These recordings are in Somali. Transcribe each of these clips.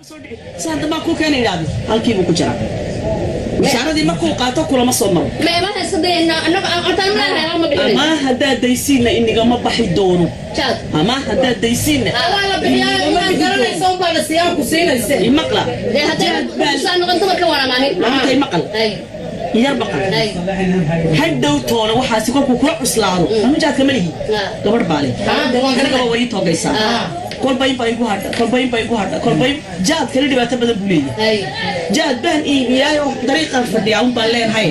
Saa dambaan kuu keena idhaahdo, halkiibuu ku jiraa. Bishaaradii markuu qaato kulama soo maro. Ama haddaad daysiinna inigama baxi doono, ama haddaad daysiinna Waa la bixiyaa, inaad garanaysa unbaa la siyaa ku siinayse. Imaqla. Maantay maqal yar maqal. Hadhow toona waxaasi kolkuu kula cuslaado, anu jaadka ma lihi, gabadh baa leh. Anigaba way ii toogaysaa. Kolba in baa igu hadha, kolba in baa igu hadha, kolba in jaadkana dhibaato badan buu leeyahay. Jaad baan iibiyaay oo dariiqaan fadhiyaa un baan leenahay.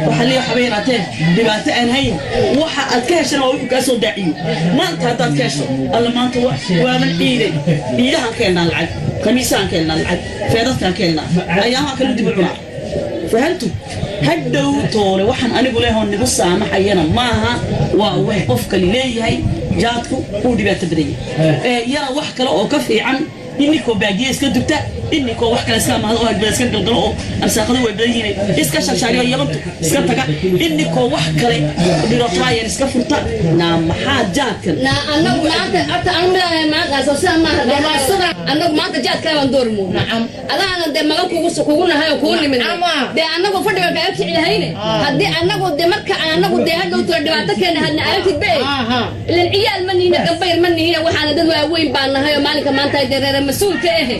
Waxaa leeyahay, waxba yaraateen dhibaato aan hayn. Waxa aad ka heshana waa wuxuu kaa soo daaciyo. Maanta haddaad ka hesho, alla maanta waaman ciiday. Ciidahaan keennaa lacag, khamiisahaan keennaa lacag, feedadkaan keennaa, ayaamaha kale dib u cunaa. Fahantu hadhow toole waxaan anigu lehoo nigu saamaxayana maaha, waa wax qof kali leeyahay. Jaadku uu dhibaato badan yahay. Ee yara wax kale oo ka fiican, ininkoo baagiye iska dubta, ininkoo wax kale iska amaado oo hagbada iska galgalo oo arsaaqadu way badan yihiin, iska sharshaariyo, yabantu iska taga, ininkoo wax kale dhirotraayan iska furta. Naa maxaa jaadkan? Anagu maanta horta anu midahay maanta soo sida maaha. Anagu maanta jaadkaa baan door muudna. Adaana dee magan kugu nahay oo kugu nimid. Dee anagu fadhiga kaaga kici lahayne, haddii anagu dee marka anagu dee hadhow tula dhibaato keena hadna aragtid be. Ilan ciyaal ma nihina, gambayr ma nihina, waxaana dad waaweyn baan nahay oo maalinka maanta dee reere mas-uulka ahe.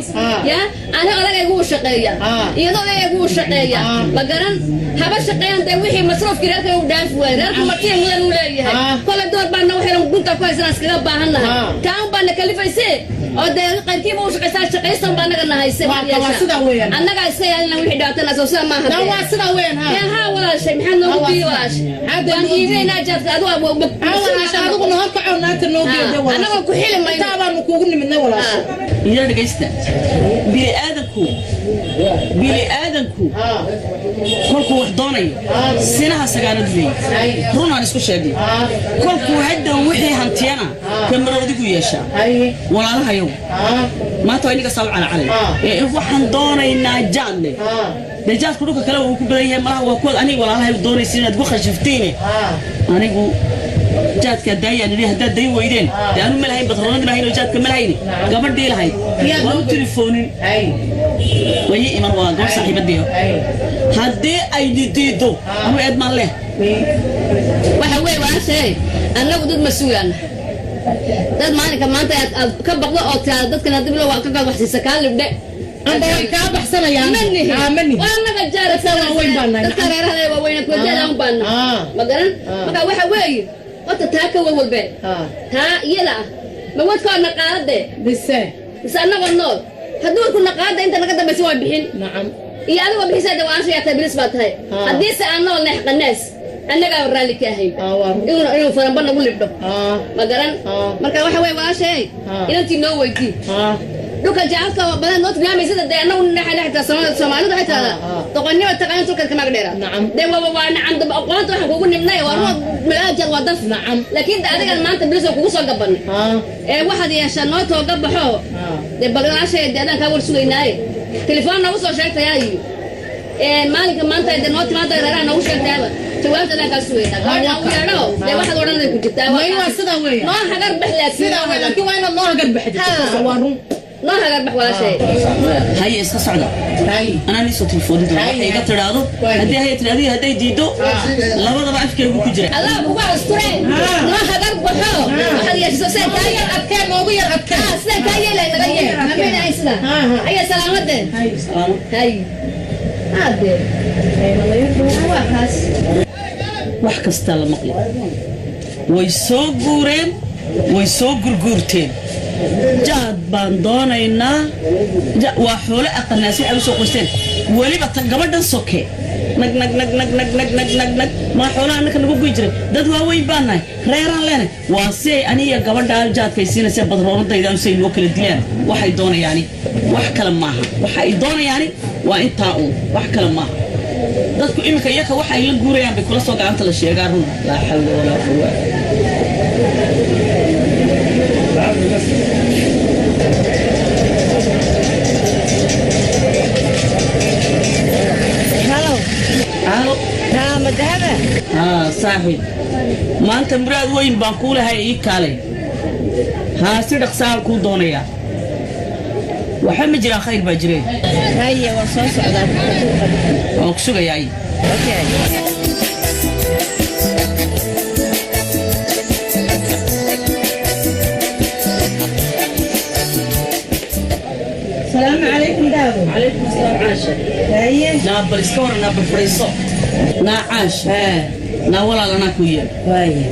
Ya ani odagaygu wuu shaqeeya, iyadoo odagaygu wuu shaqeeya, ma garan haba shaqeeyaan. Dee wixii masruufkii reerka uu dhaafi waayey, reerku martiya mudan uu leeyahay. Kole door baana waxaynan gunta ku haysanaa iskaga baahan nahay. Taan baana kalifayse oo dee qaybkiiba u shaqaysaa, shaqaysan baa anaga nahayse. Waa sidaa weeyaan. Annagaa iska yaalina wixii dhibaatana, soo sida maaha? Waa sidaa weeyaan, ha. Dee haa walaashay, maxaa noogu diiday walaashay? Waan iibinaynaa jaadka adigu. Adiguna horkacow naagta noo geeda. Annagoo ku xili mayno. Intaa baanu kuugu nimidnay, walaashay. Iyada dhegaysta, bini aadanku, bini aadanku kolkuu wax doonayo sinaha sagaanadu leeyahay. Runaan isku sheegnay, kolkuu hadhow wixii hantiyana kamaroodigu yeeshaa. Walaalahayow, maanta waa inaga saa u calacalay ee waxaan doonaynaa jaadle. Dee jaadku dhulka kale wuu ku badan yahay malaha. Waa kuwaad aniga walaalahay doonaysa inaad ku khashiftiine. Anigu jaadkaa daayaan idhi, haddaad dayn weydeen dee anu ma lahayn, batroonadii lahayn oo jaadka ma lahayni, gabadhii lahayd waan u tilefoonin, way ii iman. Waa gabadh saaxiibadii. Haddii ay diido, anu eed maan leh. Waxa weeye walaashay, annagu dad mas-uulaan, dad maalinka maanta aad ka baqdo oo tiraada dadkan hadii loo ka waxsiisa kaa libdhe. Amba way kaa baxsanayaan. Ma nihin. Ma nihin. Waa annaga jaar. Dadka waaweyn baan nahay. Dadka reeraha waaweyn kuwajeeda un baan nahay. Ma garan. Marka waxa weeye horta taa ka wawalbe, taa iyada ah ma wadkoo naqaalade? Bise. Mise annagoo nool haddii wadku naqaalada inta naga dambaysa waa bixin. Iyo adigoo bixisay de waan sheegtay, bilis baa tahay. Haddiise aan nool nahay qanaas annagaa raalli ka ahayn Waa run. inuu faranba nagu libdho. Ma garan. Marka waxa weeye walaashay, inantii noo weydii dhulka jacaylka badan noo tilmaamaysada. Dee annagu naxay xitaa Soomaalidu waxay tahdaa doqonnimo taqaan tulka kamaag dheera. Dee waa nacam daba aqoonta waxaan kugu nimnay waa ruux magaalada jaad waa daf. Laakiin de adigan maanta bilis oo kugu soo gabanay ee waxaad yeeshaa noo tooga baxo. Dee bal walaashay, dee adaan kaa war sugaynaaye, telefoon noogu soo sheegtayaa iyo maalinka maanta dee noo timaada reeraha noogu sheegtayaaba, jawaabta adaan kaa sugaynaa. Gabadha u yeedho dee waxaad odhanay ku jirtaa. Way waa sidaa weeyaan. Noo hagar bax laakiin. Sidaa weeyaan, laakiin waa inaad noo hagar baxdid. Waa run. Noo hagar bax walaashay. Haye, iska socda. Anaa niisoo telefooni doona waxay iga tidhaahdo. Haddii haya tidhaahdo iyo hadday diiddo, labadaba afkaygu ku jira. Allah kugu asture, noo hagar baxo. Waxaad yeeshaso sidaan kaa yar adkee, noogu yar adkee. Sidaan kaa yeelay naga yeel nameenahay sidaa. Haya, salaamadeen. Salaamo. Hay hadee waa kaas. Wax kastaa la maqli. Way soo guureen, way soo gurguurteen. Jaad baan doonaynaa. Waa xoolo aqanaas waxay u soo qoysteen. Weliba ta gabadhan soke nag nag nag nag nag nag nag nag nag maa xoolaha annaka nagu goy jiray. Dad waaweyn baan nahay, reeraan leenahay. Waa si ay aniga gabadhaa jaadkay siinaysa badroonadayda si ay noo kala dilaan. Waxay doonayaani wax kale maaha, waxa ay doonayaani waa intaa uun, wax kale maaha. Dadku iminka iyaka waxa ay la guurayaan bay kula soo gacanta la sheegaa. Run, laa xawla walaa quwata. Halo. Halo. Haa, madahaba. Haa saaxiib, maanta muraad weyn baan kuu lahay, ii kaalay. Haa, si dhaqsaan kuu doonayaa. Waxba ma jiraan, khayr baa jireen. Haye, waan soo socdaa. Waan ku sugayaa. Okay. Salaamu calaykum, Daado. Calaykum asalaam, Caasha. Haye. Naa bal iska waran, naa bal fadhiiso, naa Caasha, naa walaal, anaa ku yeer. Waaye.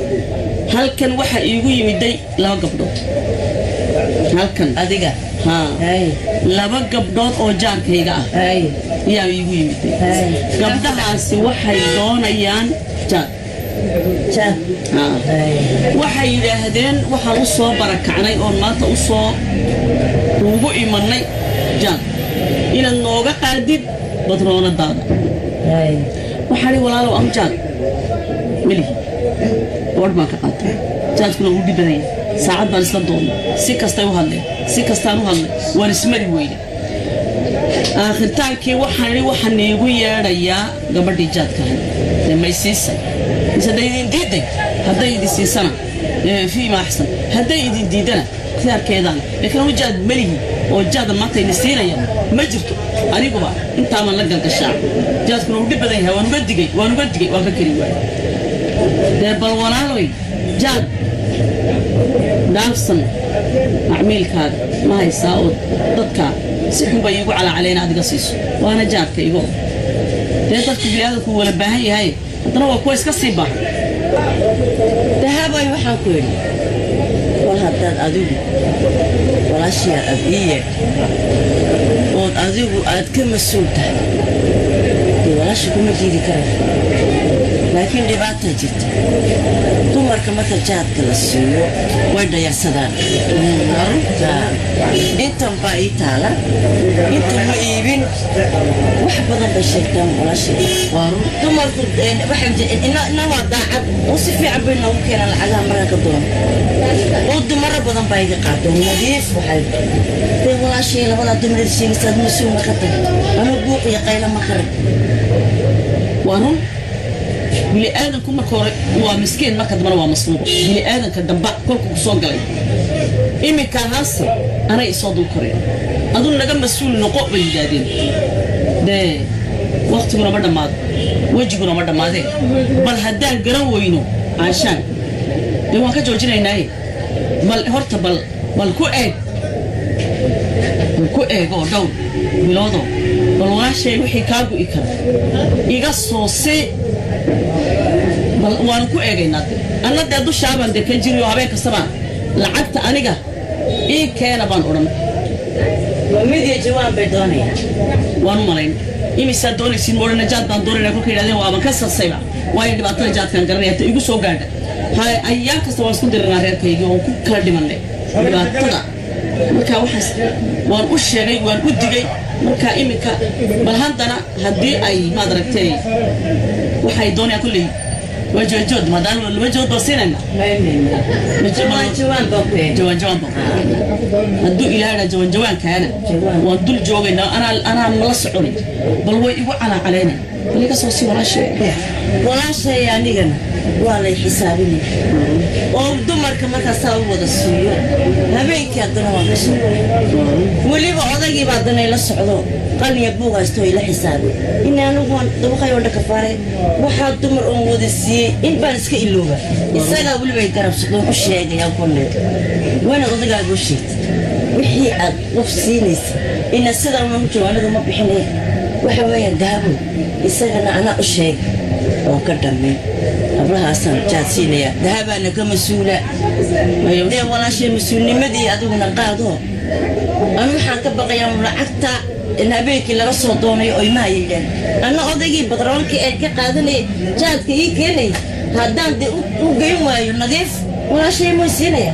Halkan waxaa iigu yimiday laba gabdhood halkan. Adiga? Haa. Haye. Laba gabdhood oo jaarkayga ah Haye. ayaa iigu yimiday. Gabdhahaasi waxay doonayaan jaad. Jaad? Haa. Haye. Waxay yidhaahdeen waxaan u soo barakacnay oon maanta u soo ugu imanay jaad inaad nooga qaadid badroonadaada. Haye. Waxaan ihi, walaalow, am jaad melihi, gabadh baan ka qaatay, jaadkuna wuu dhib badan yahay. Saacad baan isla doonnay, si kastay u hadleen, si kastaan u hadlay, waan ismari weyne. Aakhirtaankii waxaan idhi, waxaan niigu yeedhayaa gabadhii jaadka ahayd, dee may siisay mise hadday idin diiday? Hadday idin siisana fiima axsan, hadday idin diidana khiyaarkeedaan, laakiin anu jaad melihi oo jaadan maanta idin siinaya ma jirto. Aniguba intaaban la galgashaa, jaadkuna uu dhib badan yahay. Waan uga digay, waan uga digay, waan ka keri waayay. Dee bal walaaloy, jaad dhaafsan macmiilkaaga ma haysaa oo dadka si xun bay iigu calaacaleen aad iga siiso, waana jaadka igo dee dadku biniaadamku wala baahan yahay, haddana waa kuwa iska sii baahan. Dahabay, waxaan ku idhi, war haddaad adigu walaashiyaa aad ii yeedh ood adigu aad ka mas-uul tahay, dee walaasha kuma diidi karayo, laakiin dhibaataa jirta. Dumarka marka jaadka la siiyo way dhayarsadaan. Intan baa ii taala, intan ma iibin, wax badan bay sheegtaan walaashay. Dumarku ina waa daacad oo si fiican bay noogu keenaan lacagaha markaan ka doon, oo dumaro badan baa iga qaado nadiif. Waxay dee walaashay labadaa dumar sheegaysaad mas-uulna ka tahay ama buuq iyo qaylo ma karan. Waa run, bini aadanku marka hore waa miskiin, marka dambena waa masluubo. Bini aadanka damba kolka ku soo galay iminka haase anay isoo dul koreen, adu naga mas-uul noqo bay yidhaahdeen. Dee waktiguna ma dhammaado, wejiguna ma dhammaadeen. Bal haddaan garan weyno, caashaan, dee waan ka joojinaynaaye. Bal horta bal ku eeg, bal ku eeg oo dhowr biloodo, bal walaashay wixii kaa gu'i kara iga soo see, bal waanu ku eegaynaa. De anna dee dushaabaan dee ka jiriyo, habeen kastabaan lacagta aniga ii keena baan odhan. Waa mid iyo jawaan bay doonayaan. Waan u malayn imisaa doonaysiin ma odhana, jaad baan doonayna kolka yidhahdeen waaban ka sasayba, waayo dhibaatada jaadkaan garanaya ta igu soo gaadha. Hay, ayaan kasta waan isku diranaa reerkaygii oon ku kala dhimanay dhibaatada. Marka waxaas waan u sheegay, waan u digay. Marka iminka bal haddana haddii ay maad aragtay waxay doonayaan kulley waa joodjood, maadaama laba jood baan siinayna. Jawaan jawaan baan ku eeg. Jawaan jawaan baan ku eegnaa. Hadduu ilaahay dhaa jawaan jawaankaana waan dul joogaynaa, anaa mala soconay, bal way igu calaacaleynay, bal iga soo sii walaashay. Walaashay, anigana waa lay xisaabinaya oo dumarka markaasaa u wada siiyo, habeenkii haddana waan ka soo, weliba odaygiiba haddana ila socdo, qalin buug haysto ila xisaabay in anigu waan dabaqay oo dhakafaare waxaa dumar oon wada siiyey in baan iska ilooba. Isagaa weliba ay garab socdoon u sheegaya kolle, waanaad odagaaga u sheegtay wixii aad qof siinaysa ina sidaa unan u joogo, anigu ma bixinaya. Waxa weeyaan, Dahabo, isagana anaa u sheegay oon ka dhammayn hablahaasaan jaad siinaya, Dahabaana ka mas-uula. Dee walaashay, mas-uulnimadii adiguna qaado. Anu waxaan ka baqayaa lacagta in habeenkii laga soo doonayo oo imaha yidhaah, anna odaygii badroonkii ee ka qaadanayay jaadka ii keenay, haddaan dee u geyn waayo nadiif, walaashay may siinaya.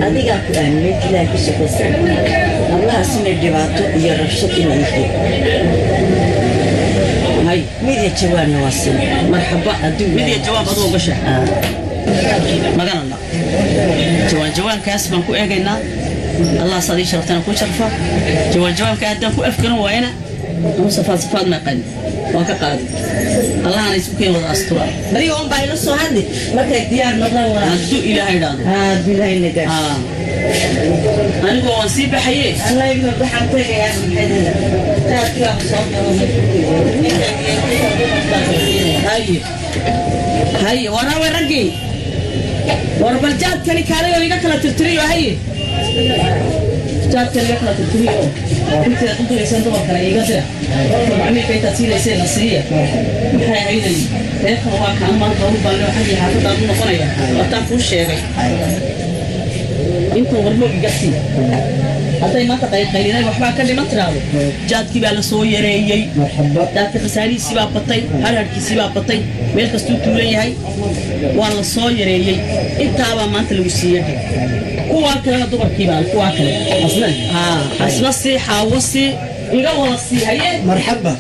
Adigaa ku aaminay, Ilaahay ku shaqaysa, hablahaas inay dhibaato iyo rabshad inay ii keen. Hay. Mid iyo jawaanna waa siin. Marxaba, mid iyo jawaab adoo gasha maganana, jawaan jawaankaas baan ku eegaynaa. Allah saad ii sharaftana ku sharfa. Jawaan jawaanka haddaan ku afgaran waayana, anu safaad safaad ma aqaani, waan ka qaaday. Allahana isu keen wada astura. Bariga un baa ila soo hadli markay diyaar noqdaan, walaal. Hadduu Ilaahay idhaahdo. Haa, bilaahi nagaas. Haa. Anigoo waan sii baxaye. Anayga waxaan tegayaa maxay jaadkii aan soo doonay. Haye haye, waraawe raggii, war bal jaadkani kaalay oo iga kala tirtiriyo. Haye, jaadkan iga kala tirtiriyo inteeda u dirayseen dumarkana iiga dira, macmiilka intaad siinayseen na siiya. Maxay ahayday reerkan waa kaan maanta u baallo xaggii xaafadaan u noqonaya, wataan kuu sheegay intan warmoog iga sii. Hadday maanta qaylqaylinay waxbaa ka dhiman tiraahdo, jaadkii baa la soo yareeyey, jaadka khasaarihiisii baa batay, harharkiisii baa batay, meel kastuu tuulan yahay, waa la soo yareeyey. Intaabaa maanta lagu siiyey, kuwaa kalena dumarkii baa kuwaa kale. Haa, asna sii, xaawo sii, iga wada sii. Haye. Marxaba.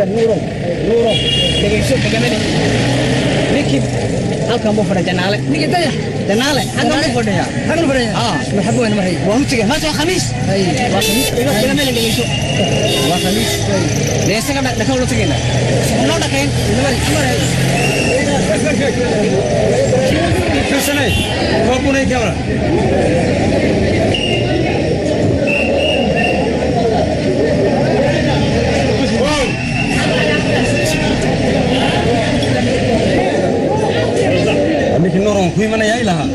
Nuurow, Nuurow, dhegeyso degamada. Ninkii halkan buu fadhiya, Janaale. Ninkii Dayax. Janaale halkan buu fadhiyaa. Halkan fadhiya. Aa. Marxaba weyn marxaba. Waan u tegay. Maanta waa Khamiis. Waa Khamiis. Degamada dhegeyso, waa Khamiis. Dee isaga dhaka ula tegayna noo dhakayn. Fiirsanay, koob bunay kamera. Ninkii Nuur waan ku imanayaa ilahaa.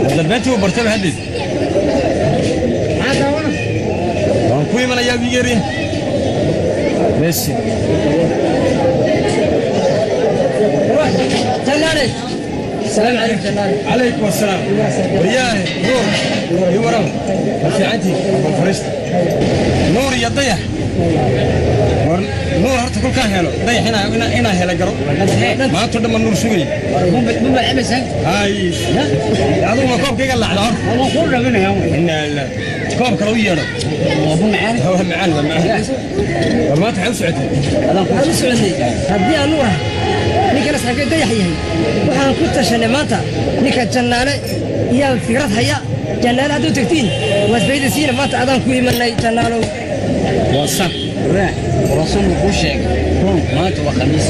Hadda beentii uu bartaba haddeed. Waan ku imanayaa wigeeri. Messi. Janaale. السلام عليكم جنالي. عليكم السلام وياه نور يورم في عندي فرست نور يا ضيح. Nuur horta kolkaan helo dayax inaa hela garo maanta dhan Nuur sugay. Hay, adigu ma koobkayga lacda horta? Inaa lillaah, koob kale u yeedho. Waa macaan, waa macaan. War maanta waxay u socotay? Waxaan u soconay haddii aanu ah ninkana saaxiibkay Dayax yahay, waxaan ku tashanay maanta ninka Jannaale iyaa fikrad haya. Jannaale hadduu tagtiin waad faydasiina. Maanta adaan ku imanay, Jannaalow. Waa sax, rasuulku kuu sheegay maanta waa Khamiis.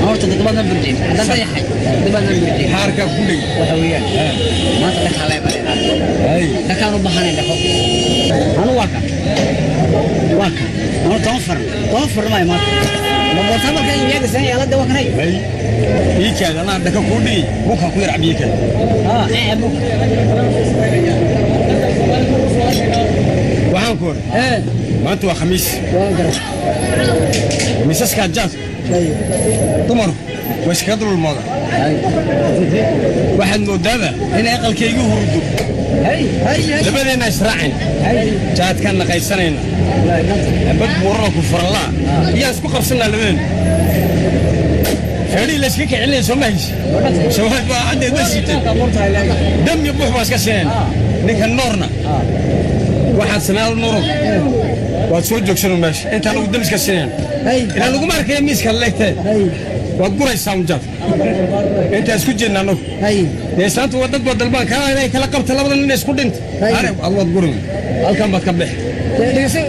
Horta toddobaadna burjin hadda dayaxay, toddobaadna burjin xaarkaa ku dheg. Waxa weeyaan maanta dhakaa lee bareedaa. Hay. Dhakaan u baahanayn dhako anu waa kan, waa kan anu 10 farn, 10 farn maayo maanta ma boortaa marka iyaga san yaalada waa kanay. Hay, ii kaada anaa dhaka kuu dhigi, bukaan ku yar cabiye kaada. Haa, ee buk. Waxaan ku odhi maanta waa Khamiis. Waan garan. Miisaskaa jaadka dumarku way iskaga dulmooda. Waxaad moodaaba inay aqalkaygu hurdo. Hay hay. Labadeenna israacin jaadkaan naqaysanayna, xabad buurana ku farallaa iyaan isku qabsannaa labadeenna. Feedhii layska kicinaya soo ma haysi shawaad baa caddeed ma siitay, dam iyo buux baa iska siinayna. Ninka Noorna waxaad sameeyaa, Nuurow, waad soo joogsanu meesha intaan ugu dam iska siinayna ilaa laguma arkaya miiska leegtee. Waad guraysaa un jaadka intaan isku jeedna annagu. Dee islaantu waa dad baa dalbaan kaa inay kala qabta labada nin isku dhinta. Are ad waad gurin, halkan baad ka bixi. Dhegeyso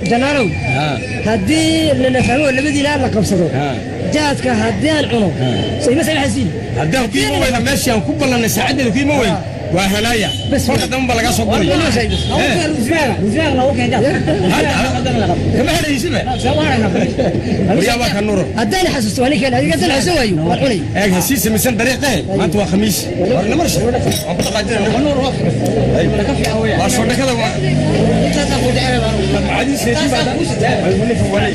Jannaalow, haddii lana fahmo labadiina la qabsado jaadka haddii aan cuno soo ima samaxaysiin. Haddaan ku ima weyna meeshii aan ku ballannay saacaddeeda ku ima weyn waa helaaya, kolka dambe baa lagaa soo guray. Kama hadhaysiba waryaa, waa ka Nuuro. Haddaan xasuusto waa ninkan adiga, haddaan xasuusto waayo waan cunay. Eeg, ha sii samaysan dariiqee, maanta waa Khamiis. War namarsha waan ku dhaqaajinayna waa soo dhakada waa cadiis seetin baa walay.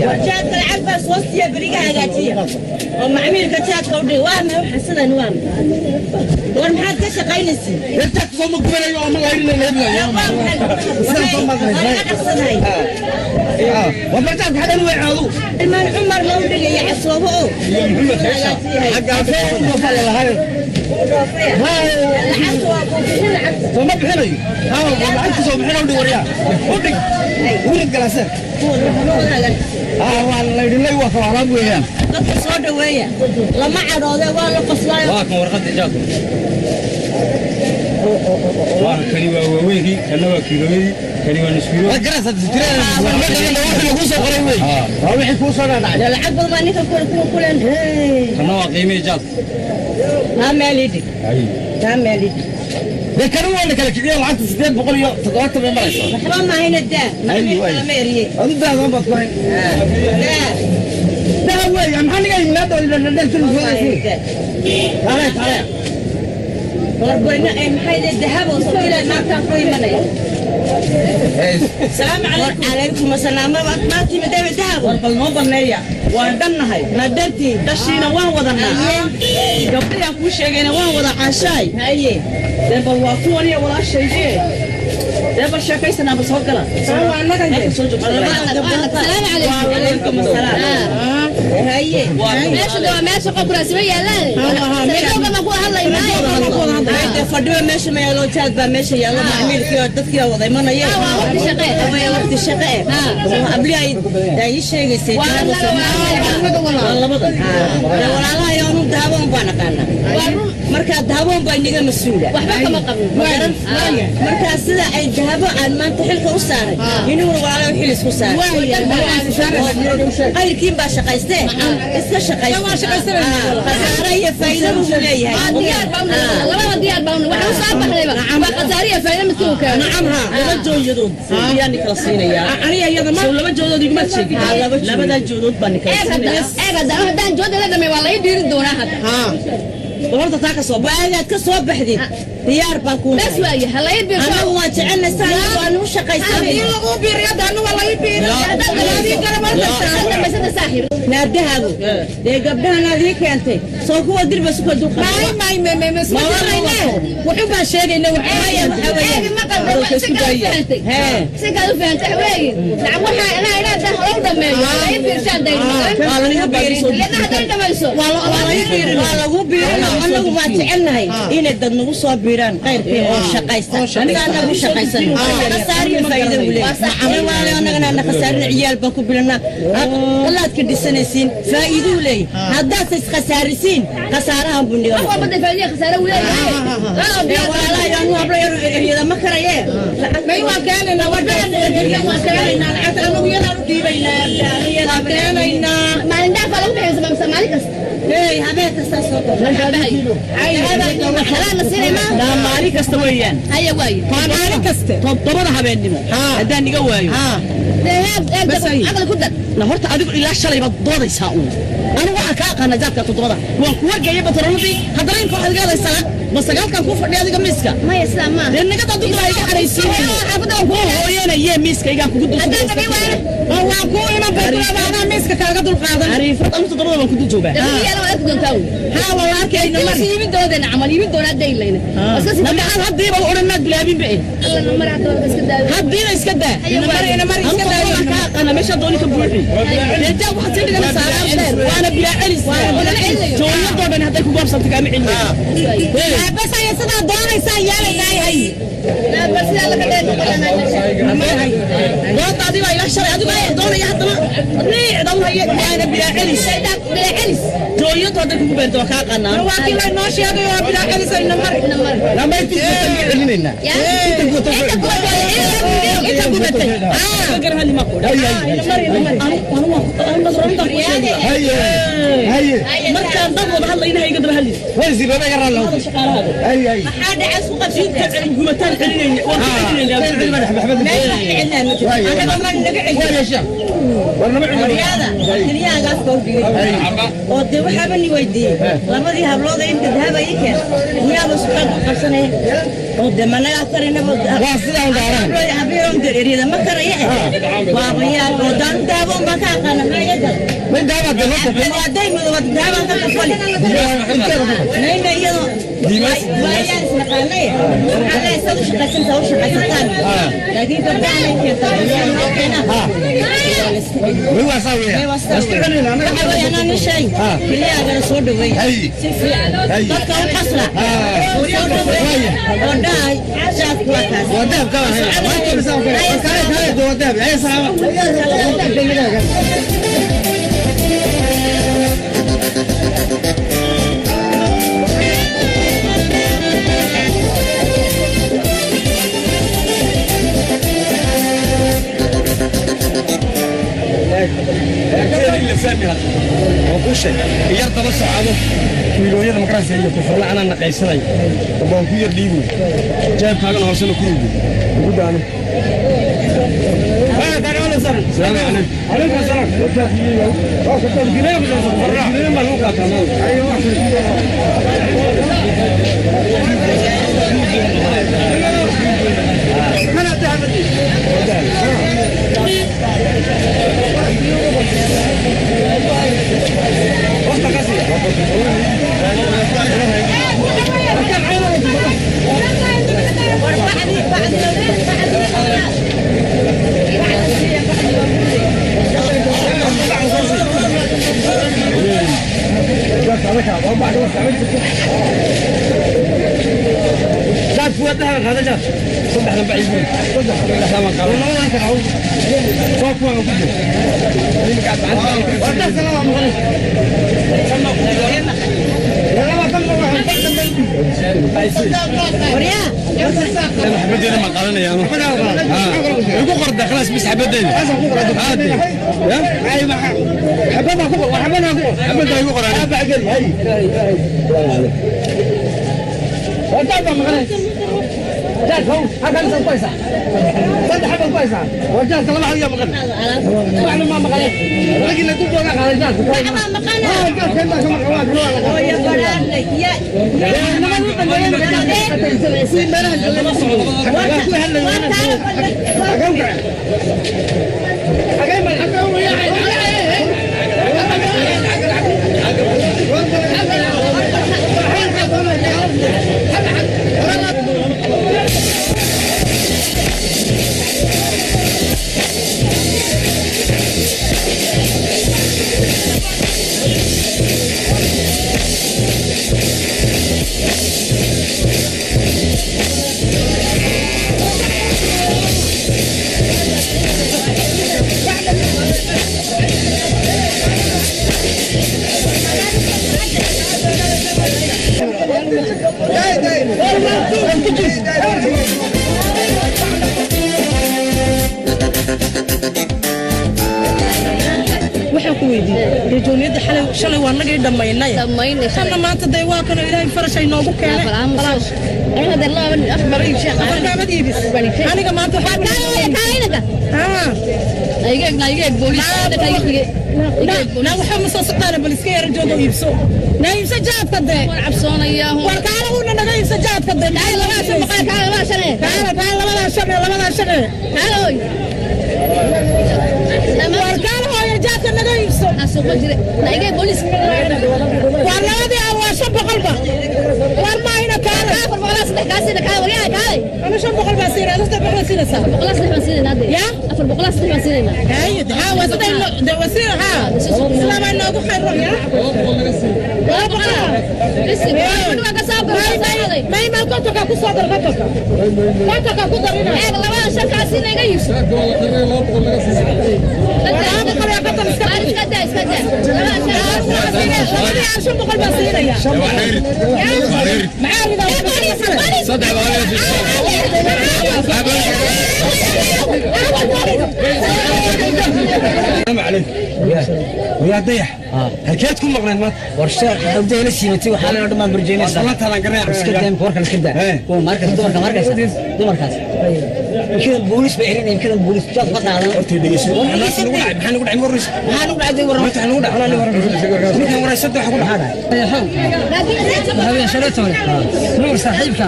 Warjaadka lacag baa soo siiya, beriga hagaajiya. Oo macmiilka jaadka u dhig, waa maxay waxa sidan? Waa war, maxaad ka shaqaynaysid? Jaadka soo ma gubanayo oo ma laydhinayna. Waa dhaqsanahay. War jaadka xadan way caadu. Ilmaan Cumar ma u dhigaya casoobo oo Xagga afee lahayn. Lacagta waa buufishin lacagta. Soo ma bixinayo? Haa, lacagta soo bixin u dhig, waryaa u dhig, urid galaaseen. Haa, waa laydhinlay, waa kala alaab weeyaan. Dadka soo dhaweeya, lama cadhoode, waa la qoslaayo. Waa kan warqadda jaadku, waa kani, waa waaweynkii, kana waa kiilooyadii, kani waa nus kiilo. Waa garasa tirada wixii lagu soo qoray wey, waa wixii kuu soo dhacay. Dee lacag badan baa ninka kule kuwa kulen. Kana waa qiimihii jaadku. Taa meel ii dhig, taa meel ii dhig. Dee kani waa la kala kiciyo, lacagta 870 bay maraysaa. Waxba mahayna, daa macmiilka lama eriye. Adu daadan baad ku hayn. Daa. Daha weey, maxaa niga yimaado dheer? Taale, taale. Wargoyna ay maxay dee dahab oo soo ilaa maanta ku imanaya. Salaamu calaykum. Calaykum asalaam, ma timid dahab? War bal noo baneeya, waan dhannahay. Ma dhantiin? Dhashiina waan wadanaa, gabdhahaan kuu sheegayna waan wada caashaay. Haye. Dee bal waa kuwan iyo walaashaydie, dee bal sheekaysanaa, bal soo gala. Halka soo joogsa. Salaamu calaykum. Calaykum asalaam. Haye. Meesha de waa meesha qof kuraasima yaalaan, sanadooga baan ku hadlaynaa. Dee fadhiba meesha ma yaalo, jaad baa meesha yaalo, macmiilkii oo dadkii oo wada imanaya. Waa waqti shaqe. Waa waqti shaqe eh. Abli ay ii sheegaysay. Waa annaga, waa labada dee walaalaha yoonu dahaboon baa naqaanaa. Markaa dahaboon baa inaga mas-uula. Waxba kama qabno. Magaran markaa sida ay dahabo aan maanta xilka u saaray, iniguna walaalaha xil isku saaray. Qayrkiin baa shaqaystee, iska shaqaysta, khasaare iyo faa'iido buu leeyahay. Waa diyaar baa una, labada diyaar baa una. Waxaan u soo baxnayba waa khasaariya faa'iido midkii uu keeno. Laba jooyadood ayaa nikala siinayaa. Aniga iyada ma Sow laba joodood iguma sheegin? Labadaa joodood baa nikala Eeg hadda, siinaya. eeg hadda, haddaan jooda la dhamay waa la ii dhiiri doonaa hadda. Bal horta taa ka soo bax. Waagaad ka soo baxdid diyaar baan kuu. Bas waaye, ha la ii biirsho. Annagu waan jecelnay saa waanu Haddii shaqaysanay. lagu biiriyo hadda anu waa laga biiriyo. Adii garab ordaysaa. Dhammaysata saaxiib. Naadahaagu dee gabdhahan aad ii keentay soo kuwa dirba suka dul. May may may may may, isma jirayne, wuxuu baan sheegayna waxa. Eegi ma qaldan, si kale u fahantay, si kale u fahantay weeye. Lacag waxaa ilaa ilaa haddaan hore u dhameeyo ha la ii biirshaan dayno. Waa laniga baadiso. Leedna hadday dhamayso. Waa lagu biirino, annagu waan jecelnahay inay dad nagu soo biiraan qayrkii oo shaqaysta, aniga annagu shaqaysan, khasaariyo faa'iido buu leeyahay. Walaalayo, annagana ana khasaarin, ciyaal baan ku bilanaa, qalaadka dhisanaysiin faa'iiduu leeyahay, haddaadse iskhasaarisiin khasaarahan buu niga. Wax walba dee faa'iido iyo khasaare uu leeyahay. Laba diyaar. Walaalahayo, anu hablo yar eryada ma karaye. May, waan keenaynaa, waan keenaynaa lacagta, anagu yadaan u dhiibaynaa, waan keenaynaa. Maalin dhaaf baa lagu bixiyay mise maalin kasta? Hey, habeen kastaa soo Xalaal la siinay ma? Daa maalin kasta weeyaan. Haya waaye. Waa maalin kaste. 7da habeennimo haddaan iga waayo. Dee eeg, eeg, caqli ku dar. Na horta adigu ilaa shalay baad doodaysaa uun. Anigu waxaan kaa aqaana jaadka 7da waan ku wargeeyay batroonadii, haddana imka waxaad iga hadlaysaa ma 9kan kuu fadhiya adiga miiska. Maya, sidaa maaha. Dee naga dad baa iga xaraysiinaya. Xaafadda waan kuu hooyanayee miiskaygaan kugu dul. Haddaan dhameyn waayana? Oo waan kuu iman bay kulaada, anaa miiska kaaga dul qaadan. Xariifad, anu 7da baan ku dul joogaa. Dee wixii yaala waad arki doontaa wey. Haa, waa la arkayna Inuu mar. sii iibin doodeena camal iibin doonaa daylayna. Iska sii. Na maxaad haddiiba u odhan maad bilaabin be? Alla na mar hadda waa iska daawo. Haddiina iska daa. Haya waaye. Ina mar iska daayo. Anu kaa aqaana meesha dooni ka buuxi. Dee jaab waxaad sii dhiganaysaa alaab dheer, waana bilaa celis. Jooyadoo dhan hadday ku goobsanto kaama celinayo. Bas aya, sidaa doonaysaan yeelaynaa hay. Bal sidaa laga dheer noqonaa. Doonta adiga ilaa shalay adigu ayaa doonaya, haddana niicda u haye, waana bilaa celis. Bilaa celis. Jooyadu hadday kugu beerto waa kaa qanaa. Waa kii la noo sheegay, waa bilaa celis, ina mar. Na mar. Lama intii celinaynaa. Yaa? Inta gubatay. Inta gubatay. Gar hali ma ku Haye haye. Markaan dad wada hadlayna ha iga daba hadli. Way sibaba iga raallo. Hadal shaqaalahaaga. Haye haye. Maxaa dhacay isku qabsiinta? Gumataan celinayna, waan ku celinayna. Maxamed. Meesha wax celinaa ma jirto. Waaye. Annaga ma naga celin. Waaye sheekh. Waryaada keliyaagaas baa u dhigay oo dee waxaaba ni weydiiyey labadii hablood ee imka dahaba ii keen miyaaba sukaan ku qabsanaya oo dee managaa karinaba Waa sidaa u daaran. habiiron dareeriyada ma karaya waabayaa oo daanu dahaba un baan ka aqaana maxaa iga gal من دابا دلوقتي waa day madow dahabaan ka kafali nayna iyadoo waayaan isnaqaanay waxaa leeyahay sad u shaqaysantaa u shaqaysataan laakiin gabdhahan ay keentaa noo keenaa هو ساوي waxa weeye anaa nin sheeg keliyaagana soo dhaweey si fiican dadka u qasra oo soo dhaweey oo dhahay jaadku waa kaas وداب كمان هي وداب يا سلام. اللي فاهمي هذا waan kuu sheegay yar daba socdo kiilooyada makaraysa iyo kufurla anaa naqaysanay waan ku yar dhiiboy jeebkaagana hoosena ku iibi ugu daano. السلام عليكم. عليكم السلام. جاب فوق ذهب هذا جاب صدح لما بعيد صدح لما قال والله ما كان صوت فوق كله. Waryaa حبدينا ما قالنا يا igu qorda خلاص بس حبدينا عادي يا حبابها كبر وحبابها كبر. حبدها igu qoran. بعقل هي ودابا مغني جات هو هذا لسه كويسه صدق حبه كويسه ورجعت طلع هي مغني واحنا ما مغني لكن ندوب ولا على جات waxbaa maqana جات كما كما hooyo baraarley ya Waxaan ku weydiiyey rajooniyadda xalay shalay waa nagii dhammaynay Dhammaynay shalay. Tanna maanta dee waa kanoo ilaahay farashay noogu keenay. Barnaamij iibis aniga maanta waxaa naa waxba ma soo socotaana bal iska yara joogo iibso naa iibso jaadka dee war kaala uuna naga iibso jaadka dee maxay labadaa shan kaala kaala labadaa shan ee labadaa shan ee war kaala hooyo jaadka naga iibso war labadii aan waa 500 ba war maahina kaala ana 500 baa siinaa 300 baa siinaysaa ya haye haa waa siday de waa sida haa sidaa baa inoogu khayro ya 200. May may kontonka ku soo dar kontonka kontonka ku dar ina 200 iyo konton iska labadii aan 500 baa siinaya maxaa ridaa. Saddex السلام عليكم ويا ضيح halkeed ku maqnayd maanta? War sheekh hadda ila siimatay waxaa la dhammaan burjeynaysaa. Wallahi talan garanay. Iska daa warkan iska daa. Ee. Kuwa markaas dumarka markaysa dumarkaas Ninkan booliis baa erinaya, ninkan booliis jaad ka daadan. Horta dhegeyso, maxaa nagu dhacay? Maxaa nagu dhacay? Morris, maxaa nagu dhacay? Warran. Maanta maxaa nagu dhacay? Ninkan wareysada waxa ku dhacay. Habeen shalaytoole Nuur saaxiibka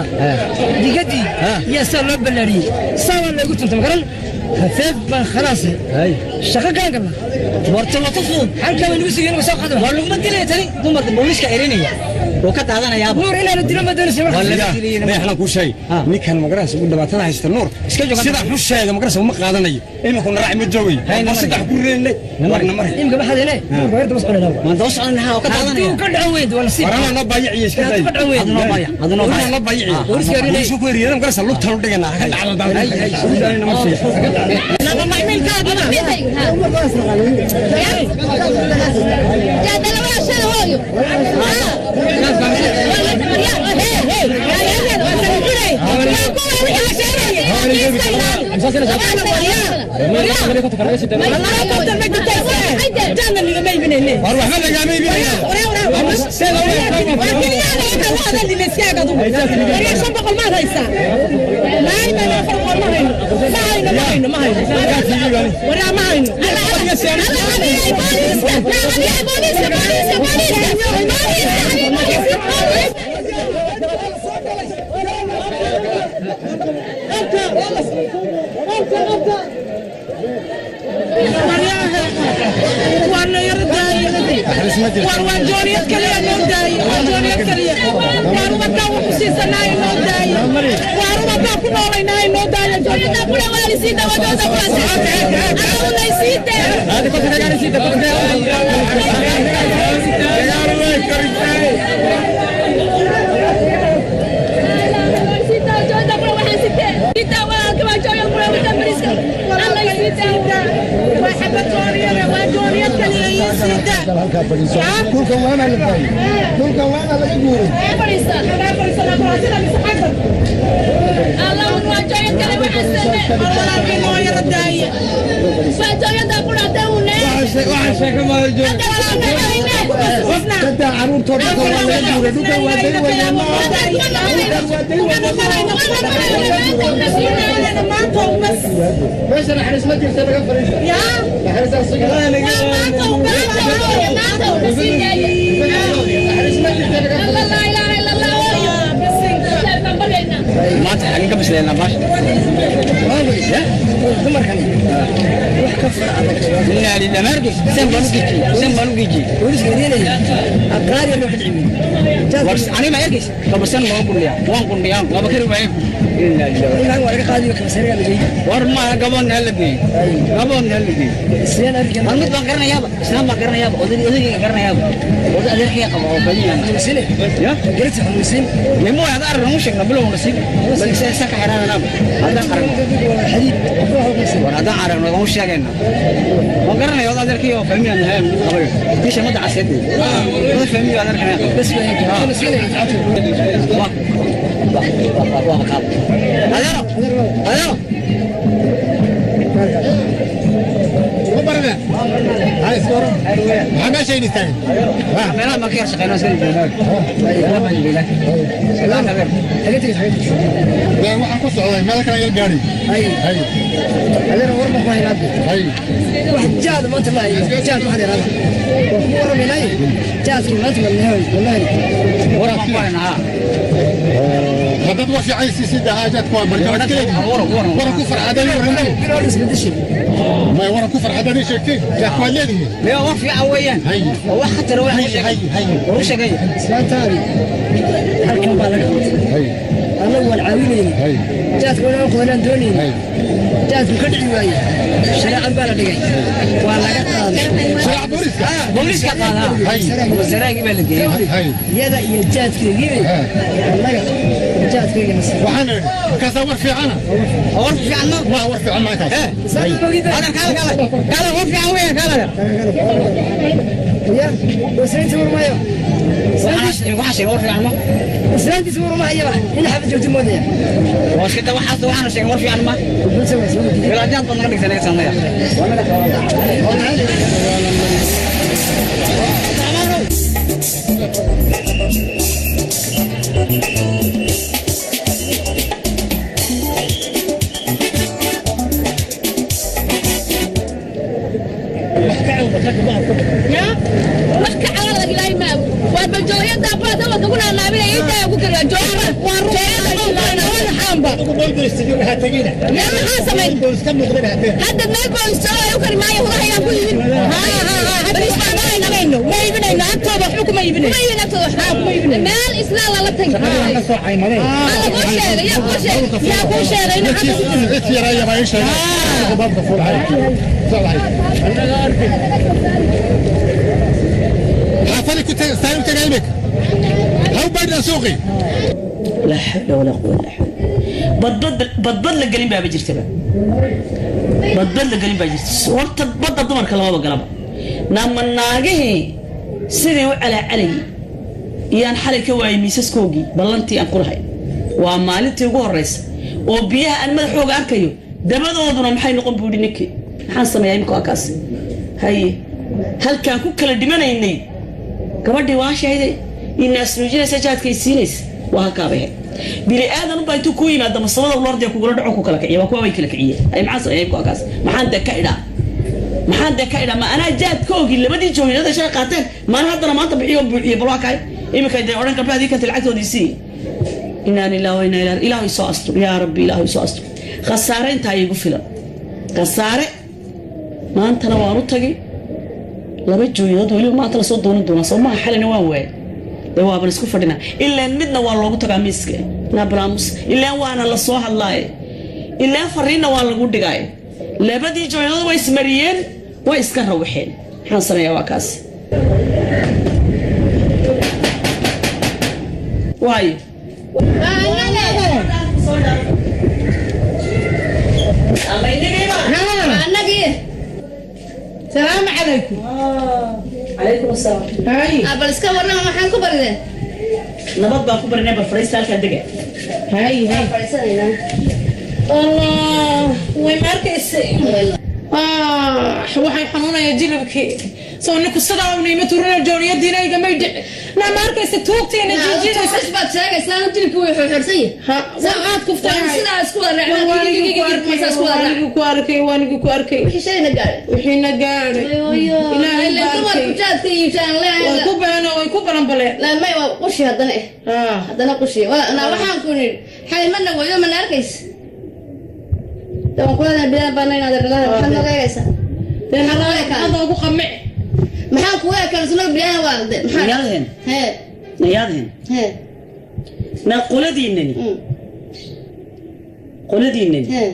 digadii yaa saa loo ballaariyey, saa waa loogu tuntay, magaran hafeef baan khalaas shaqo gaan galna. Warta wata fudud. Halkaa way nagu sugeen, soo qadaba. Waa laguma dilaya tani, dumarka booliiska erinaya wuu ka daadanayaaba. Nuur inaanu dilo ma doonaysa marka. Dayaxna kuu sheegay ninkan magarasa uu dhibaatada haysta Nuur. Iska jooga. Sida xu sheega magarasa uma qaadanayo, iminku na raaci ma joogayo. War saddex ku reynay, warna mare. Imika maxaad hele Nuur waa daba soconayna. Waan daba soconayna oo ka daadanaya. Hadduu ka dhaco weyd waa nasiib. Warana noo baayiciye, iska day. Hadduu ka dhaco weyd. Adnoo baaya, adnoo baaya. Warana noo baayiciye. Booliiska erinaya. Booliisku ku eriyada magarasa lugta lu dhigana ka dhacdo daadana ma sheego. War waxba lagaama iibinaya. War waa jooniyad kaliya noo daaye, waa jooniyad kaliya. Waar umadkaa wuxu siisanaayo noo daaye, waar umadkaa ku noolaynaayo noo daaye. Waa xabad jooniyada, waa jooniyad kaliya ii siida. Dhulkan waana la daayay, dhulkan waana laga guuray. Dadda caruurtoo dhulkan waa laga guuray, dhulkan waa day weyne, dhulkan waa day weyne. Meesha naxariis ma jirta, laga fariista naxariistaas. Naxariis ma jirta, laga Maanta xagin ka bisleynaa baasha. Dumarkan wax ka far adag. Inaa lillahi markis sen baan u gejiyey, sen baan u gejiyey. Booliiska erinaya aqraar yar loo ka dhicin. War aniga ma arkaysa kabasan loo qundhiya, waan qundhiyaa laba kari waaye. Inaa lillahi. Ilaahay waa laga qaadiyo, kabasaariga la geeyey. War ma gaboon hal la geeyey, gaboon hal la geeyey. Sideen arrinkan? War mid baan garanayaaba, islaan baan garanayaaba, oday odayga garanayaaba, oday adeerkaya qaba oo badiyan. Xanuunsine. Ya. Garati xanuunsin. Nimo hada arrin u sheegna bilow nasiib balse sa ka xiraananaaba haddaan aragno. Xadiid. War haddaan aragno waan u sheegayna, waan garanaya oday adeerkaya oo fahmiyaan nahay mid qabayo bisha madda caseed oday fahmiyo adeerkaya qaba. Bas waa waa waa qaab adeero adeero. Maxaa meesha idin taagan? Meelaha ma ka yar shaqeyno iska joognaa. Dee waxaan ku socday meel kale yar gaari. Hay. Hay. Adeer, war ma ku haynaa? Hay. Wax jaad maanta ma hayo, jaad waxaad yaraada waan ku warramaynay jaadkii maanta wallahi wallahi. War ma ku haynaa? Haddaad war fiican siisid haajaad ku marka waad kaleegi waran ku farxadan warramay. Bilow isbedeshay. May waran ku farxadan ii sheegtay, jaadku waad leedihiin. Mee war fiican weeyaan. Hay. Oo wax khatar wax Hay hay hay. War u sheegay. Islaantaadi halkan baa laga qabtay. Hay. Annagu waan caawinayna. Hay. Jaadka waan qabanaan doonayna. Hay. Jaadku ka dhici waaye, shareecan baa la dhigay, waa laga qaaday. Shaac booliska. Booliiska qaadaa. Hay. Wasaraagii baa la geeyey. Hay. Iyada iyo jaadkeygii annaga jaadkeyga nasiib. Waxaan idhi markaasaa war fiicana. War fiican ma ma war fiican maankaas. Adeer kaala kaala kaala, war fiican weeyaan kaala. Ya islaantiisa war maayo. Waxaa sheegay war fiican ma. Islaantiisa war ma hayaba in xabad joogto moodaya. Waa iska waxaas waxaana sheegay war fiican ma. Bulshada waa soo diiday. Bilaajaad baad naga dhigtay naga sameeya. baad nagu naanaabinaya intaa ku kariyaa jooga xaamba yaa maxaa samayn hadda meel boolis jooga u kari maayo hurahayaan ku iibin. Bariis baan iibinayno, ma iibinayno agtooda, waxba kuma iibinayno. Kuma iibin agtooda waxba kuma iibinayno. Meel islaan lala tagi. Maa laguu sheegay? Yaa kuu sheegay? Yaa kuu sheegay in xagga ku jirto? Cid yaraya baa ii sheegay baabka fuulhay socday xaafadi ku tagay u tagay imika haw baadhna suuqi. Laa xawla walaa quwa illa billah. Badbad badbad la gelin baaba jirtaba, badbad la gelin baa jirta. Horta badda dumarka lamaba galaba. Nama naagihii sidii u calaacalayay iyaan xalay ka waayay miisaskoogii ballantii aan ku lahay. Waa maalintii ugu horraysa oo biyaha aan madaxooga arkayo, dabadooduna maxay noqon buu yidhi ninkii. Maxaan sameeyaa imika? Waa kaas. Haye, halkaan ku kala dhimanaynay gabadhii waashayday inaas nuujinaysa, jaadka i siinaysa, waa halkaabay ahayd. Bini aadan unbaa intuu kuu yimaado masabada lordiya kugula dhaco ku kala kiciya. Waa kuwa way kala kiciyeen. Ay, maxaan sameeyay imika? Waa kaas. Maxaan dee ka idhaa? Maxaan dee ka idhaa? Ma anaa jaadkoogii labadii jooyinada shay qaateen maana haddana maanta bixiyo buuxiye? Bal waa kaay iminka dee odhan gabdhaha adii kanta lacagtoodii sii. Inaa lillahi wa inaa ilaahi. Ilaahu isoo astur, yaa rabbi, ilaahu isoo astur. Khasaare intaa iigu filan khasaare. Maantana waan u tagay laba jooyadood weliba maanta lasoo doonan doonaa. Soo maha? Xalina waan waayay dee, waaban isku fadhinaa. Ilaan midna waa loogu tagaa miiska nabraamus, ilaan waana la soo hadlaaye, ilaan fariinna waa lagu dhigaaye. Labadii jooyadood way ismariyeen, way iska rawaxeen. Maxaan sameeyaa? Waa kaas. Waayo Annagii. Salaamu calaykum. Calaykum asalaam. Hay. Bal iska warrama, maxaan ku barideen? Nabad baan ku barinay. Bal fadhiista halkaa dega. Hay hay. Fadhiisanaynaa. Allah, way ma arkaysay? Waxay xanuunaya jilibkii. Soo ninku sidaa una ima turina, jooniyadiina igamay dhici. Naa ma arkaysa tuugtiina jiijidaysa? Tuuris baad sheegaysaa, jilibkii way xorxorsan yahay. Waxaad kuftay. Sidaa isku wada raacnaa. Waanigii ku arkay, waanigii ku arkay. Wixii shayna gaadhay. Wixiina gaadhay. Ilaahay Ilaa baa dumarku arkay. jaadka iibshaan. Way ku beeno, way ku balanbaleen. Laa may, waa qushi haddana eh. Haddana qushi naa waxaan ku nidhi xalay mana weydo, mana arkaysa. Dee waan kula bidaan baana inaad dhalaha maxaad nooga eegaysaa? Dee hada ugu qamic. Maxaan kugu ekaan sunaga bidaan waa de maxaa? Nayaadheen. Hee. Nayaadheen. Hee. Na qoladiinani, qoladiinani Hee.